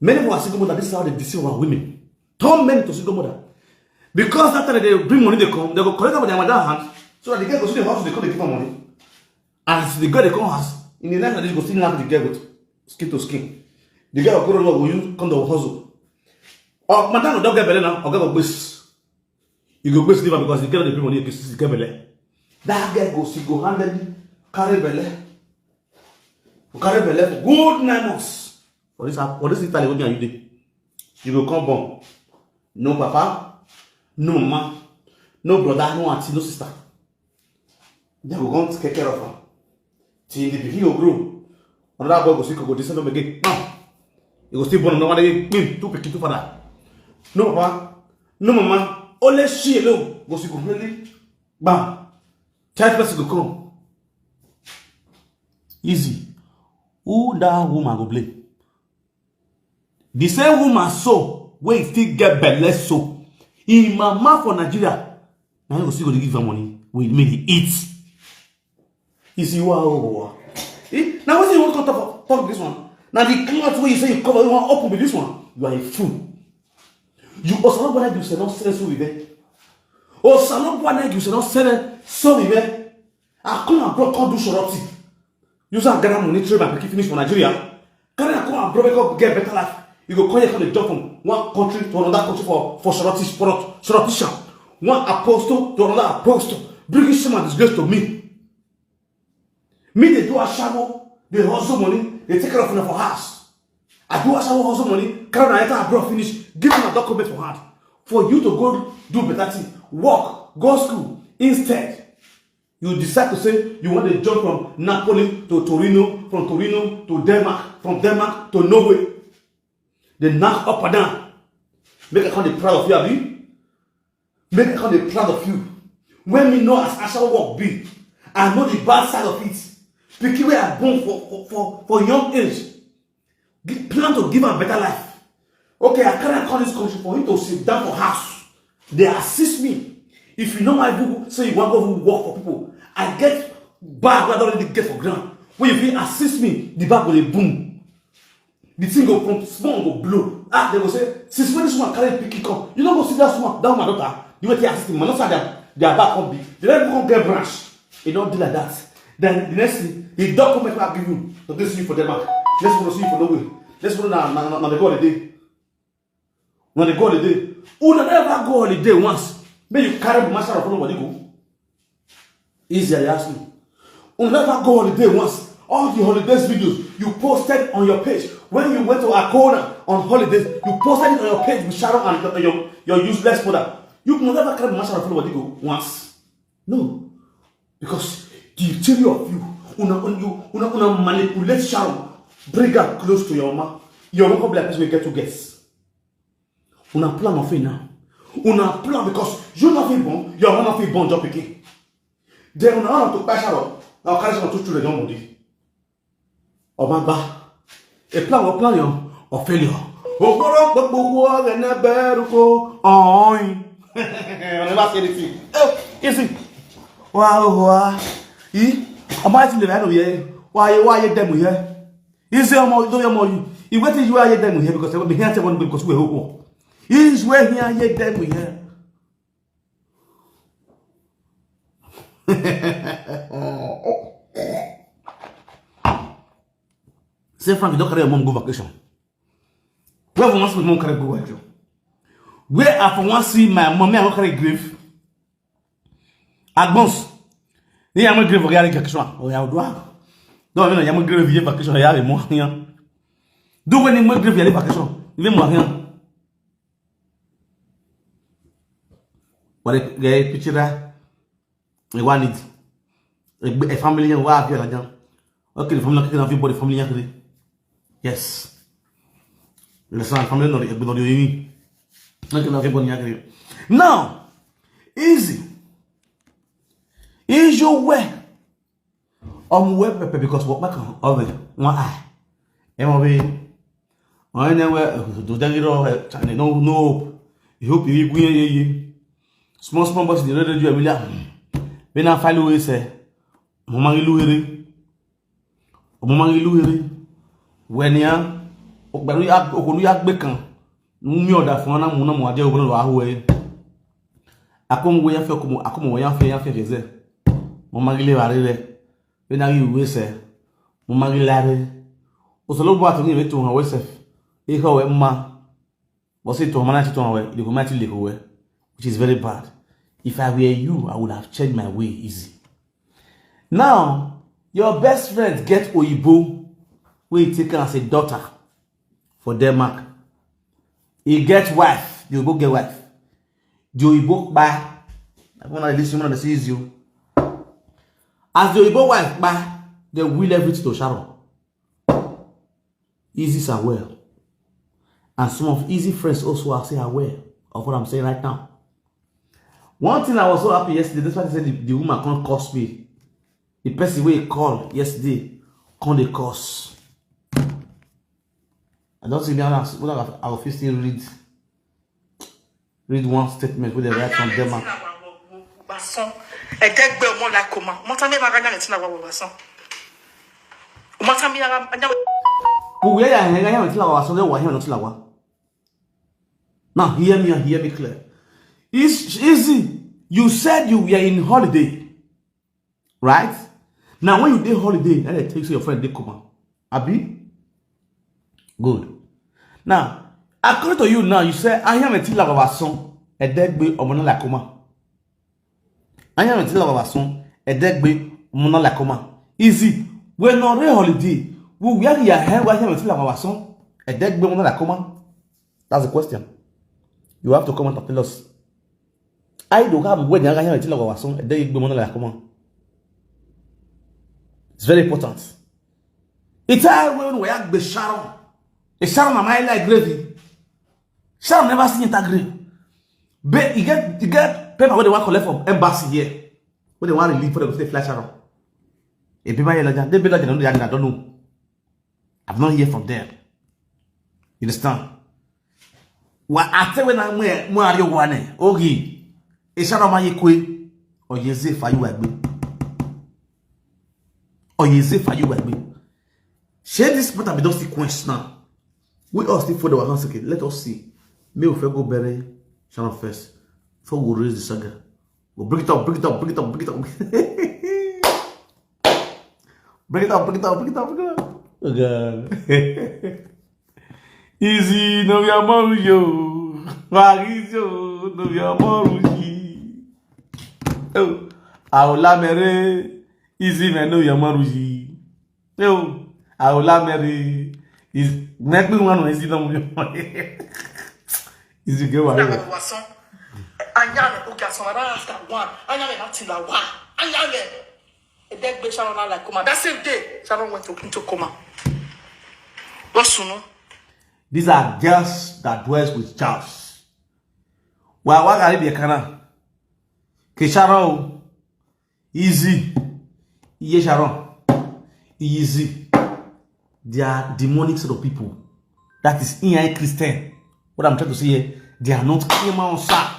Many of our single mother, this is how they deceive our women. Turn men to single mother. Because that time they bring money, they come, they go collect am for their mother hand, so that the girl go see the house, they come, they give am money. As the girl dey come house, in the night, they go still knack the girl with skin to skin. The girl go road work, go use condom hustle. Or madam go don get belle now, or girl go gbese. You go gbese leave am because the girl dey bring money, you go still get belle. That girl go, she go handle carry belle. Go carry belle for good nine months. For this, for this Italy, wey me and you dey. You go come born. No papa, no mama, no brother, no auntie, no sister. They go come take care of am. Till the pikin go grow. Another boy go still go descend home again. Bam! You go still born another one again. Bam! Two pikin, two father. No papa, no mama, only she alone go still go really. Bam! Child person go come. Easy. Who that woman go blame? The same woman so wey still get belle so, im mama for Nigeria, na him go still go dey give am money wey make e eat. You see, wa o wa. Eh? Na wetin you wan come talk, talk this one? Na the cloth wey you say you cover, you wan open be this one? You are a fool. You osoro bwana you say no sense with them. Osoro bwana you say no sense so with them. I come abroad, come do shorty. Use am gather money, train my pikin finish for Nigeria. Carry am come abroad, make up get better life. You go come here, come dey jump from one country to another country for, for shorty, for shorty. One apostle to another apostle. Bringing shame and disgrace to me. Me dey do ashawo, dey hustle money, dey take care of una for house. I do ashawo, hustle money, carry una enter abroad finish, give una document for hand. For you to go do better thing, work, go school, instead, you decide to say you want to jump from Napoli to Torino, from Torino to Denmark, from Denmark to Norway. Dey knock up and down. Make I come dey proud of you, abi? Make I come dey proud of you. When me know as ashawo work be, I know the bad side of it. Pikin wey I born for, for, for, for young age, gi-, plan to give am better life. Okay, I carry am come this country for him to sit down for house. Dey assist me. If you know my book, say you wan go work for people, I get bag wey I don already get for ground. When you fit assist me, the bag go dey boom. The thing go from small go blow. Ah, they go say, since when this woman carry pikin come, you no go see that woman, that woman daughter, the way they assist him, man, not say their, their back come be. They don't come get branch. E don dey like that. Then the next thing, the document wey I give you, to dey see you for Denmark. Next one, see you for Norway. Next one, na, na, na, na dey go holiday. Na dey go holiday. Una never go holiday once. Make you carry the master of nobody go. Easy, I ask you. Una never go holiday once. All the holidays videos you posted on your page. When you went to Akona on holidays, you posted it on your page with Sharon and your, your, your useless mother. You never carry the master of nobody go once. No. Because the three of you, una, una, you, una, una manipulate Sharon, bring her close to your mama. Your mama be like person wey get two girls. Una plan of it now. Una plan because you no fit born, your mama no fit born your pikin. Then una want to kpai Sharon, now carry Sharon two children don body. Omagba. A plan or plan your or failure. Okoro gbogbo wo re na beruko. Oin. I never say anything. Eh, easy. Wa o wa. Yi. Omo ati le ba no ye. Wa ye wa ye dem ye. Easy omo do ye mo yi. I wetin you are ye dem ye because we here tell one because we hope. Is where here ye dem ye. Say Frank, you don carry your mom go vacation. Where for wan see my mom carry go vacation? Where I for wan see my mom? Me I go carry grave. Agbons. Ni ya mo grave for carry vacation. O ya odua. Do me na ya mo grave ye vacation ya le mo yan. Do when mo grave ya le vacation. Ni mo yan. Wale ge picture e wa need e family yan wa fi la jan. Okay, the family can have body family yan. Yes. You understand? Family no e gbọ́dọ̀ yin. Not can have body yan. Now, easy. Is your way. Ọmọ wẹ pẹpẹ because wọ́n pẹ́ kan ọbẹ̀ wọn à ẹ mọ̀ bí wọ́n ní wẹ́ tó jẹ́ rírọ̀ ẹ̀ tàní no no hope. I hope yìí gún yẹn yẹn small small boys dey rẹ́rẹ́ ju ẹ̀mí lẹ́yà bí náà fáìlì wẹ́ẹ́ sẹ́ ọmọ máa ń lú wẹ́rẹ́ ọmọ máa ń lú wẹ́rẹ́ wẹ́ẹ́ ni á òkòlù yá gbé kan ń mí ọ̀dà fún ọ́nà mú náà mú adé òwúrọ̀ lọ́wọ́ àhó ẹ̀ akómọwé yá fẹ́ kómọ akómọwé yá fẹ́ yá fẹ́ fẹ́ sẹ́ mo máa ń lé wàá rí rẹ̀ bí náà rí ìwé sẹ́ mo máa ń lé láre òsèlú bó àtúnyẹ̀ mi tó hàn wẹ́sẹ̀ ikọ̀ wẹ́ máa But say to manage to well, you go might live well, which is very bad. If I were you, I would have changed my way easy. Now, your best friend get Oyibo, where you take her as a daughter for Denmark. He get wife, the Oyibo get wife. The Oyibo buy. I want to listen when I see you. As the Oyibo wife buy, they will everything to Sharon. Easy is aware. And some of Easy friends also are say aware of what I'm saying right now. One thing I was so happy yesterday, despite say the, the woman can't curse me. The person wey call yesterday can't dey curse. I don't see me how I will fit still read read one statement wey dem write from Denmark. Ẹ̀ẹ́dẹ́gbẹ́ ọmọ la kò mọ̀. Ọmọ tá mi máa rányà létí làwọn wò wá sàn. Ọmọ tá mi ara anyá. Kò wúyẹ́ yà hẹ́n rányà létí làwọn wá sàn lẹ́wọ̀ ayé ọ̀nà tí làwọn. Now hear me and hear me clear. It's easy. You said you were in holiday. Right? Now when you dey holiday, na dey take say your friend dey coma. Abi? Good. Now, according to you now, you say I am a tila of our son, a dead boy or monolacoma. I am a tila of our son, a dead boy or monolacoma. Easy. When on real holiday, we wear your hair, we have to our song. And then we want to come on. That's the question. You have to come and tell us. I don't have when you have to our song. And then we want to come on. It's very important. It's how when we have the Sharon. The Sharon am I like gravy. Sharon never seen it agree. But you get you get paper where they want collect from embassy here. Where they want relief for them to fly Sharon. A paper here like that. They be like, "I don't know. I've not heard from them." You understand? Wa ate we na mwe mwe ari wane. Ogi. E Sharon ma ye kwe. Oye ze fa you agbe. Oye ze fa you agbe. Share this matter be don sequence now. We all still for the one second. Let us see. Me we go bury Sharon first. Before we raise the saga. Go bring it up, bring it up, bring it up, bring it up. Bring it up, bring it up, bring it up, bring it up. Oh God. Easy, no be amoru yo. Why is yo? No be amoru yi. Oh, Aola mere. Easy man, no be amoru yi. Yo, Aola mere. Is next one is no. Easy get why. Anya me oge asan ara after one. Anya me nothing la wa. Anya me. Edegbe Sharon na like coma. That same day, Sharon went to, into coma. What's no? These are girls that dwells with Charles. Wa wa gari bi kana. Ke Sharon o. Easy. Iye Sharon. Easy. They are demonic sort of people. That is in Christian. What I'm trying to say here, they are not clear man, sir.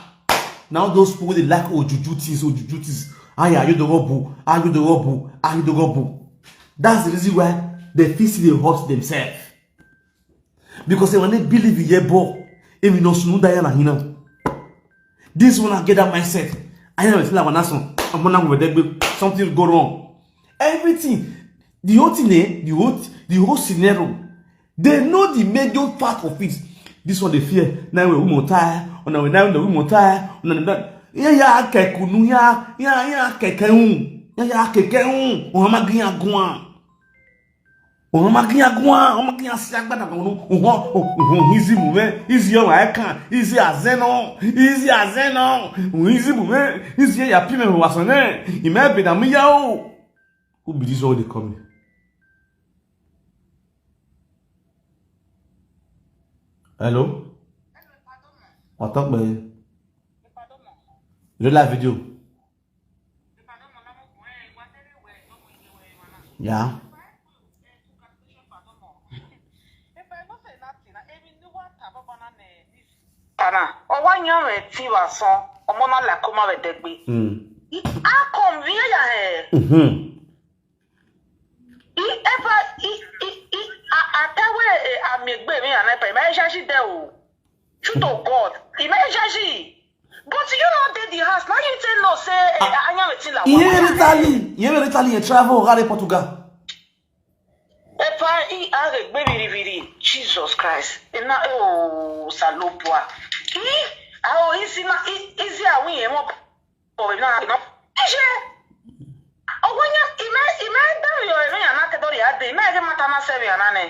Now those people they like ojuju things, ojuju things. Aya, you the robo, are you the robo, are you the robo? That's the reason why they feel see they hurt themselves. Because they want to believe in your boy. If you know Sununda yana hina. This one I get that mindset. I never feel like one person. I'm gonna go with that. Something go wrong. Everything, the whole thing, eh, the whole, the whole scenario. They know the major part of it. This one they fear. Now we won't tire. Or now we now we won't tire. Or now that. Yeah, yeah, kekunu, yeah, yeah, yeah, kekehun. Yeah, yeah, kekehun. Ohamagiya guan. Ohamagiya guan. Ohamagiya siagbada. Ohon, ohon, izi mume, izi owa ekan, izi azeno, izi azeno, izi mume, izi ya pime wasane. Ime bedamiya o. Who be this all they coming? Hello? What's up, man? Real live video. Yeah. Ana, ọwa nya me ti wa son, ọmọ na la coma we degbe. Mm. I, a come here ya he. Mm-hmm. I ever, I, I, I, a, a te we, eh, a mi gbe mi ana pa, me ja ji de o. True to God, me ja ji. But you not dey the house. Now you tell no say, eh, anya me ti la. Iye wa. Italy, iye Italy, you travel, go to Portugal. Epa, I a gbe biri biri. Jesus Christ. Ina, oh, salopwa. I, a o isi na, i, isi a wi emo. Oi, na, no. Ije. Ogonya, ime, ime da yo, ime ya na te dori ade, ime ke mata na se ya na ne.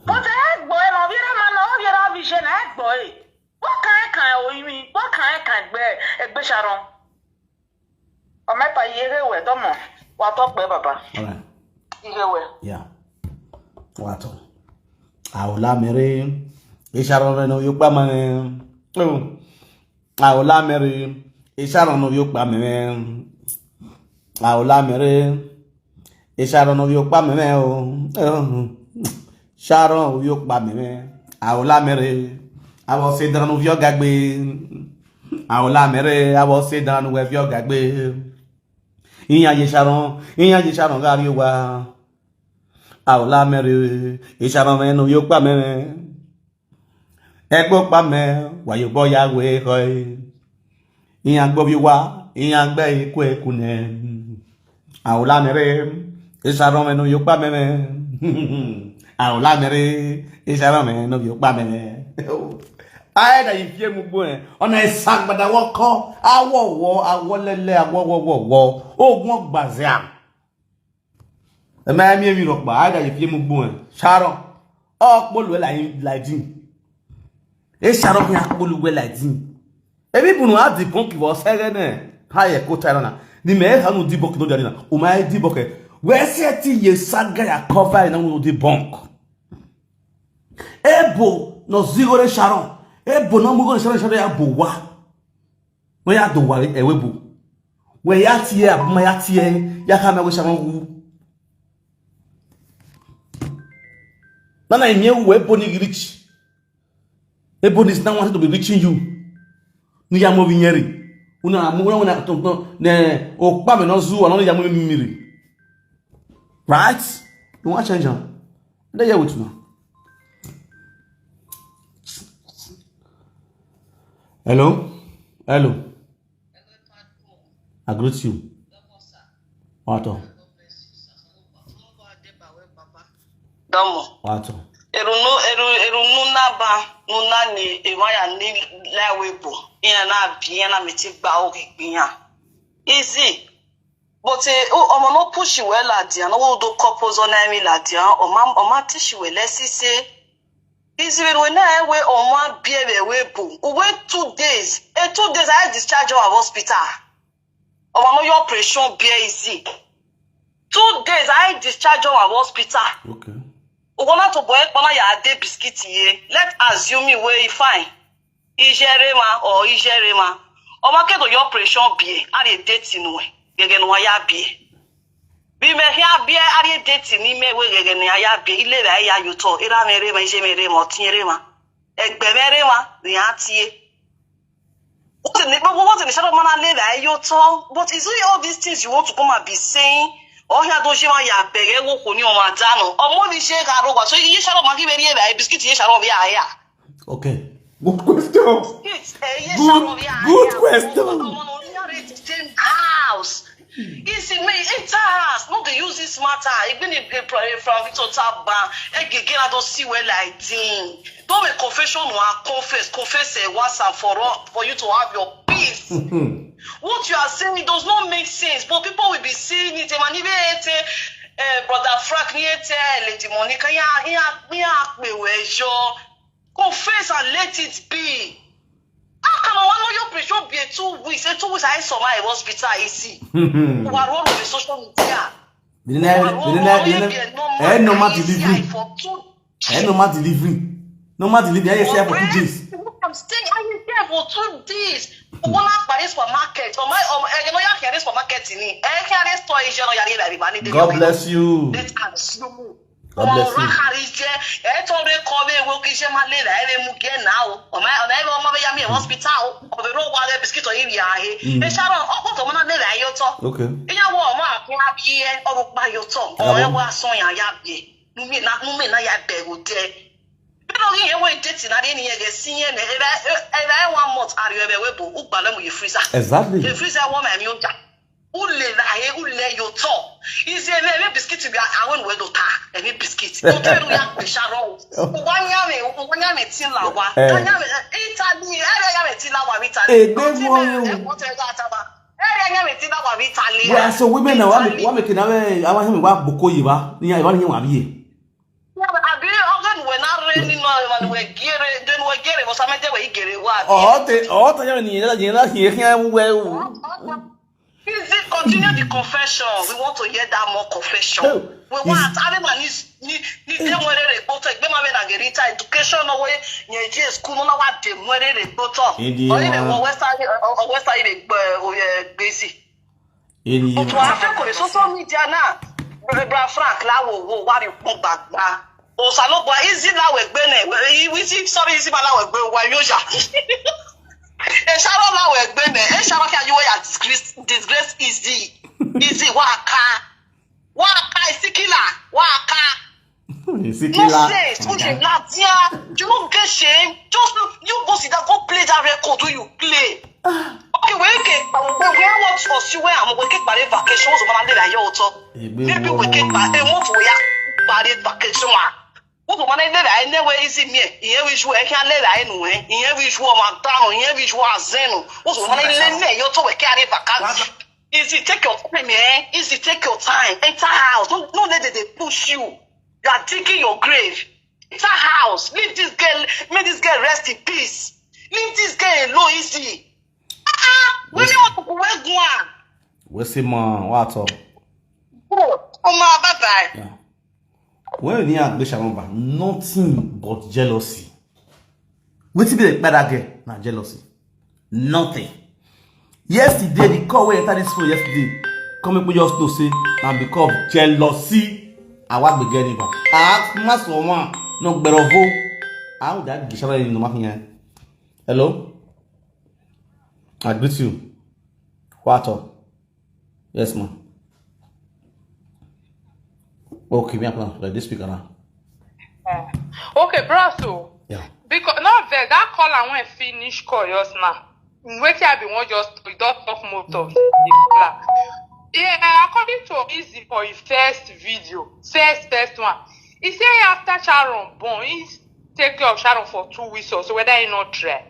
But e gbo e no, viera ma no, viera vije na e gbo e. What can I can o imi? What can I can gbe, egbe Sharon? O me pa ye he we, domo. Wa to pe baba. All right. Ihe we. Yeah. Wa to. Aola mere. E Sharon re no yo pa ma ne. Oh. Aola mere, e Sharon no yo pa meme. Aola mere, e Sharon no yo pa meme o. Sharon yo pa meme. Aola mere, abo se dan no yo gagbe. Aola mere, abo se dan no we yo gagbe. Iya ye Sharon, iya ye Sharon gari wa. Aola mere, e Sharon me no yo pa meme. Egbo pa me, wa yo bo ya we hoi. Iya gbo bi wa, iya gbe ikwe kune. Aola mere, e Sharon me no yo pa meme. Aola mere, e Sharon me no yo pa meme. Ai da ifie mu gbo e. Ona e sagbada wo ko, awo wo, awo lele, awo wo wo wo. Ogun ogbazia. Ema mi mi rokpa, ada ye fie mu gbon. Sharon. O polu e la, la din. E Sharon ya polu we la din. Ebi bunu a debunk wo sere ne. Ha ye ko tara na. Ni me ha no debunk no jari na. O ma e debunk e. We se ti ye saga ya cover na no debunk. Ebo no zigore Sharon. Ebo no mugore Sharon, Sharon ya bo wa. No ya do wa ewe bo. We ya tie abuma ya tie ya ka me we Sharon wu. Nana imie wu ebo ni rich. Ebo ni is now wanted to be reaching you. Ni ya mo bi nyeri. Una mo una una to to ne o pa me no zu, ona ya mo mi miri. Right? You want change am? Dey here with me. Hello? Hello. I greet you. Wato. Domo. Wato. Eru nu, eru, eru nu na ba, nu na ni, e wa ya ni la we bo. Iya na bi, iya na mi ti gba o ki gbiyan. Easy. But, eh, o, omo no push you well at the, no do couples on any la the, o ma, o ma teach you well, let's say. Easy when we na we o ma be we we bo. We wait two days. Eh, two days I discharge our hospital. O ma no your pressure be easy. Two days I discharge our hospital. Okay. O gona to boy kpana ya de biscuit ye. Let assume we fine. Ijere ma or ijere ma. O ma ke do your pressure be. Are date nu we. Gege nu ya be. Bi me hia be are date ni me we gege ni ya be. Ile ra ya yuto. Ira me re ma, ije me re ma, otin re ma. Egbe me re ma, ni atie. What in the, but what in the shadow man le ra yuto? But is it all these things you want to come and be saying? Oh, here don't you ya bere wo ko ni o ma dano. O mo ni se ka ro wa. So you shadow man give me a biscuit, you shadow me a ya. Okay. Good question. Good, good question. House. Easy me, it has. No, they use this matter. Even if they pray from Victor Taba, egegena don't see well like thing. Don't make confession or confess, confess eh, once and for all for you to have your peace. What you are saying, it does not make sense, but people will be saying it. Emmanuel, uh, Brother Frank, Niete, Lady Monica, yeah, yeah, yeah, we were sure. Confess and let it be. How can I want your pressure be two weeks? Eh, two weeks I saw my hospital, I see. Who are all over social media. They didn't have, they didn't have, they didn't have, eh, normal delivery. For two, eh, normal delivery. Normal delivery. I say for two days. I'm staying, I stay for two days. One up by this supermarket. Oh my, oh, eh, you know, you can't supermarket in it. Eh, can't store is your, you know, you God bless you. Let us know. God bless you. Ọ̀rọ̀ àríjẹ, ẹ tó lè kọ́ bí ewu kí iṣẹ́ máa lè rà ẹ́ lè mú gẹ́ náà o. Ọ̀mọ ẹ̀ ọ̀nà ẹ̀ ọmọ bẹ́ẹ̀ yá mi ẹ̀ hospital o. Ọ̀bẹ ló wà rẹ̀ bisikíìtì yìí yà á he. Ẹ ṣáà ọkọ̀ tó mọ́ná lè rà ẹ́ yóò tọ́. Okay. Ìyàwó ọmọ àfin abiyẹ ọ̀rọ̀ pa yóò tọ́. Ọ̀rọ̀ ẹ̀ wá sọ yàn yà bìí. Numi na numi na ya bẹ̀rù tẹ́. Bí lórí yẹn wọ́n èdè tì náà rí nìyẹn rẹ̀ sí yẹn nẹ̀. Ẹ bá ẹ bá ẹ one month àríwẹ̀ bẹ̀ wẹ̀ bò ó gbà lẹ́mu yìí freezer. Exactly. Yìí freezer wọ́n mọ̀ ẹ̀mí ó jà. Ule na he ule yo to. Izi eme eme biscuit bi awen we do ta. Eme biscuit. O te ru ya pe sharo. O wa nya me, o wa nya me tin la wa. Eh. Ka nya me, eh, Italy, eh, ya me tin la wa mi Italy. Egbe mo yo. E ko te ga ta ba. Eh, ya nya me tin la wa mi Italy. Well, so women now, what make, what make na we, I want him wa boko yi ba. Ni ya ba ni wa bi. Abi oge nu we na re ni no, man we gere, den we gere, we sa me de we gere wa. Oh, te, oh, te ya ni la, ni la, ni ya we. Please continue the confession. We want to hear that more confession. We want everyone is ni ni de mo re re gboto, egbe ma me na gere ta education no we, ni je school no na wa de mo re re gboto. Oye le wo West Side, o West Side le gbo o ye gbezi. Otu afe ko social media na. Bra Frank la wo wo wa ri pon gbagba. O sa lo gba easy la we gbe ne. Easy, sorry, easy ma la we gbe wa yo ja. E sharo la we gbe ne. E sharo ka you ya disgrace, disgrace easy. Easy wa ka. Wa ka isikila. Wa ka. Isikila. No sense. Oye, Nadia, you no get shame. Just look, you go sit down, go play that record wey you play. Okay, we ke, we we want for you where I'm we ke pare vacation. So man dey yo to. Maybe we ke pare mo for ya pare vacation ma. Wo ko mana le ra ene we isi mi e. Iye wi ju e kan le ra enu e. Iye wi ju o ma ta no, iye wi ju a zenu. Wo so mana le ne yo to we ke are vacation. Easy, take your time, eh? Easy, take your time. Enter house. No, no let them dey push you. You are digging your grave. Enter house. Leave this girl. Make this girl rest in peace. Leave this girl alone, Easy. Ah, ah. Where you want to go? Where go on? We see man, what up? Oh, oh my, bye bye. Yeah. When you are Gbesha number, nothing but jealousy. Wetin be the bad girl? Na jealousy. Nothing. Yesterday, the call wey enter this phone yesterday, come make me just know say na because of jealousy. I want to get it. I ask mass for one, no better vote. I would that Gbesha no matter here. Hello? I greet you. What up? Yes, ma'am. Okay, me apply like this speaker now. Okay, bros. So Yeah. Because no vex, that caller when finish call just now. Wetin I be wan just talk, you don talk most of the plan. Yeah, according to Easy for his first video, first first one, he say after Sharon born, he take care of Sharon for two weeks or so, whether he not try.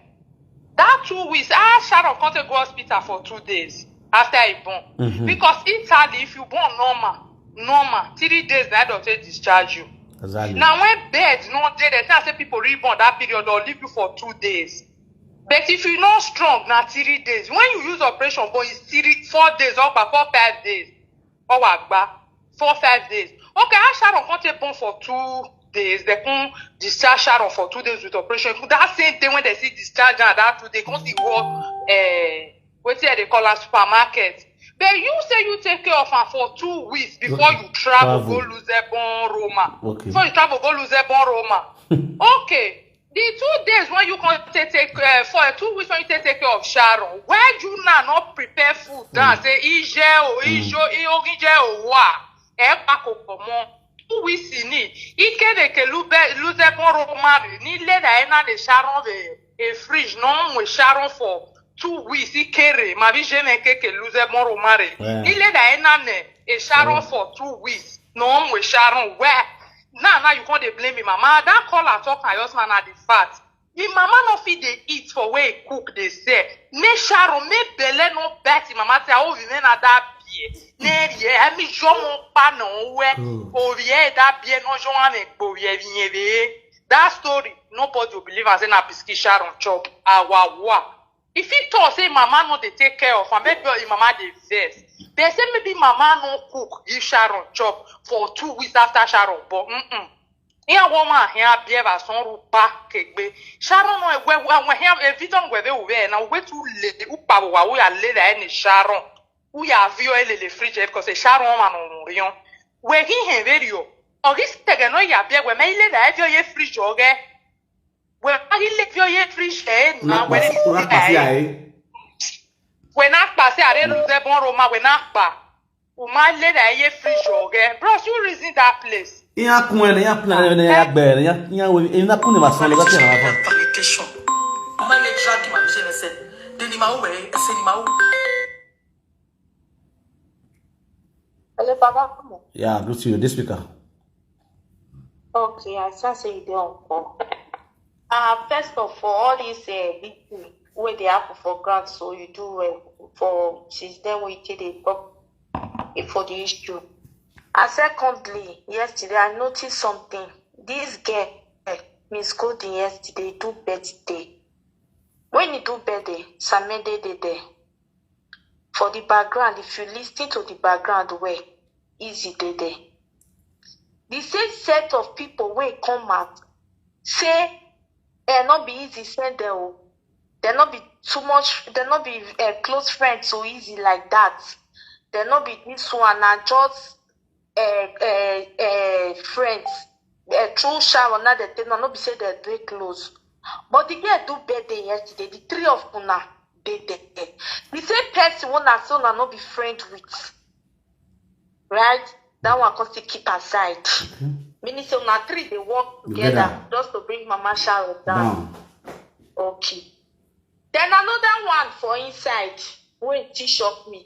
That two weeks, ah, Sharon come take go hospital for two days after he born. Because Italy, if you born normal, normal, three days na doctor discharge you. Exactly. Now when bed no dey, they tell say people reborn that period or leave you for two days. But if you no strong, na three days. When you use operation, but it's three, four days, or about four, five days, or wagba, four, five days. Okay, how Sharon come take born for two days? They come discharge Sharon for two days with operation. That same day when they see discharge and that two, they come see what uh, wetin they call am supermarket. But you say you take care of am for two weeks before you travel go Travel. Luzebon Roma. Okay. Before you travel go Luzebon Roma. Okay. The two days when you can take take uh, for two weeks when you take take care of Sharon, why you now not prepare food down? Say ije o ijo ioginje o wa e pa ko pomo. Two weeks in it. Ike de ke lube Luzebon Roma re ni le da ena le Sharon ve e fridge no we Sharon for two weeks. Ikere ma bi je me ke ke Luzebon Roma re. Yeah. Ni le da ena ne e Sharon for two weeks. No we Sharon where? Now now you come dey blame me, mama. That caller talk and your man na the fact. Me mama no fit dey eat for where he cook dey sell. Make Sharon, make belle no bite him mama say I will remain at that beer. Ne ye, I mean, show mo pa no where. Oh yeah, that beer no show am go ye ye. That story, nobody will believe and say na biscuit Sharon chop. Awawa. If he talk say mama no dey take care of am, maybe him mama dey vex. They say maybe mama no cook give Sharon chop for two weeks after Sharon born. Mm-mm. Ihe woman here be ever son rupa kegbe. Sharon no we we we here e video we be we na we too late. Upa wa we are late any Sharon. We are vio ele le fridge because Sharon man no rion. We he he very o. O this tege no ya be we me ile da e vio ye fridge oge. We a ile vio ye fridge e na we Una pass ya eh. We na pa se are Luzebon Roma we na pa. Uma le da ye fridge oge. Bros, you reason that place. Ihe akụ nwere ihe apụla na ihe agba ya ihe ihe we ihe akụ na ma sọlọ gati na afọ. Fornication. Mama, you drag him and say, "Then him out, eh? Say him out." Hello, Baba. Come on. Yeah, good to you. This speaker. Okay, I start say you dey on call. Uh, first of all, all this uh, big thing wey dey happen for ground, so you do well for since then we take dey talk eh, for the issue. And secondly, yesterday I noticed something. This girl, eh, Miss Golden, yesterday do birthday. When he do birthday, Samede dey there. For the background, if you listen to the background well, Easy dey there. The same set of people wey come out say eh, no be Easy send them o. They no be too much. They no be uh, close friends so Easy like that. They no be this one and just uh, uh, uh, friends. Uh, through Sharon now they tell no be say they dey close. But the girl do birthday yesterday. The three of una dey there. The same person una say una no be friend with. Right? That one come still keep aside. Meaning say una three dey work together Together. Just to bring Mama Sharon down. Down. Okay. Then another one for inside wey still shock me.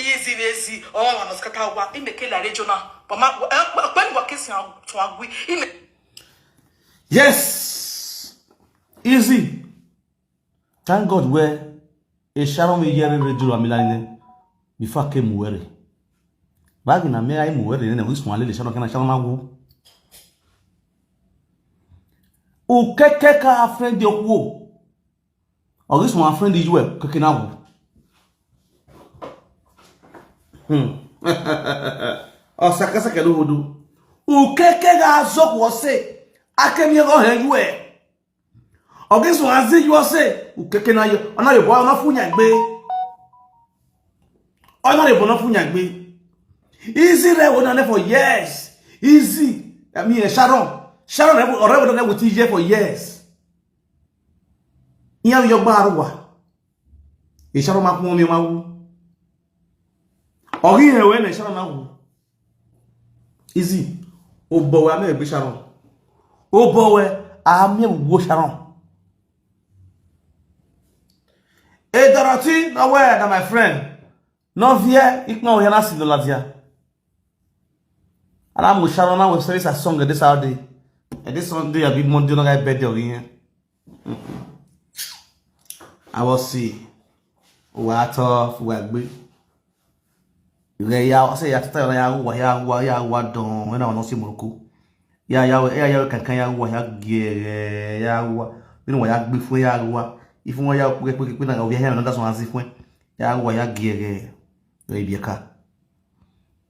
Easy, easy. Oh, I'm a scatter wa. He make it like regional. But my, when what case to agree? He make Yes. Easy. Thank God where a Sharon we hear radio amilane before came worry. Bagi na me I worry ne wismo ale Sharon kana Sharon na wo. Ukeke ka friend yo wo. Or this one friend you were cooking out. Hmm. Or sakasaka do wodu. Ukeke ga zok wose. Akemi go hen you were. Or this one say you wose. Ukeke na yo. Ona yo boy ona funya gbe. Ona yo boy ona funya gbe. Easy re wona ne for years. Easy. I mean Sharon. Sharon re wona ne with year for years. Iya yo gba aruwa. Isharo ma kuma mi ma wu. Ori ewe ne Sharon na wu. Easy. Obowe ame gbe Sharon. Obowe ame wo Sharon. E Dorothy, no where na my friend. No fear, ikma o yana si dola dia. And I'm with Sharon now with service a song this Saturday. And this Sunday I be Monday no guy birthday again. I was see. Wa to wa gbe. Re ya se ya tata ya wa ya wa ya wa don when I no see Morocco. Ya ya ya ya kankan ya wa ya gere ya wa. Nínú wa ya gbé fún ya wa. Ifun wa ya pe pe pe na ya ya na da so asi fún. Ya wa ya gere. Re bi ka.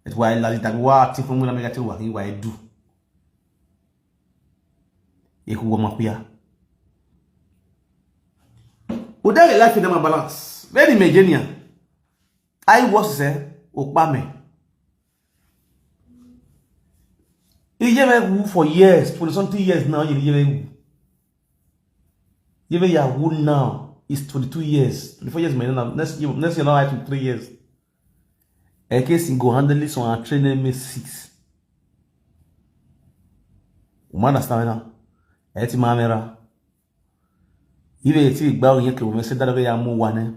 That's why la di wa ti fún mu na me ga ti wa ni wa do. Eku wa ma kuya. O da life in my balance. Very Megenia. I was say, Okpame. He never who for years, twenty something years now, you never who. You never who now. It's twenty-two years, twenty-four years, man. Now, next year, next year now, I twenty-three years. A case in go handle this one and train M A six. Uma understand now? Eti mamera. Ibe eti gba onye ke ome se dada ya mu wane.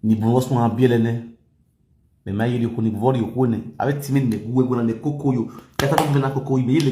Ni bro so abiele ne. Me ma yiri ko ni bro yo ko ne. Abe timi ne guwe gona ne koko yo. Kata ko na koko ibe ile.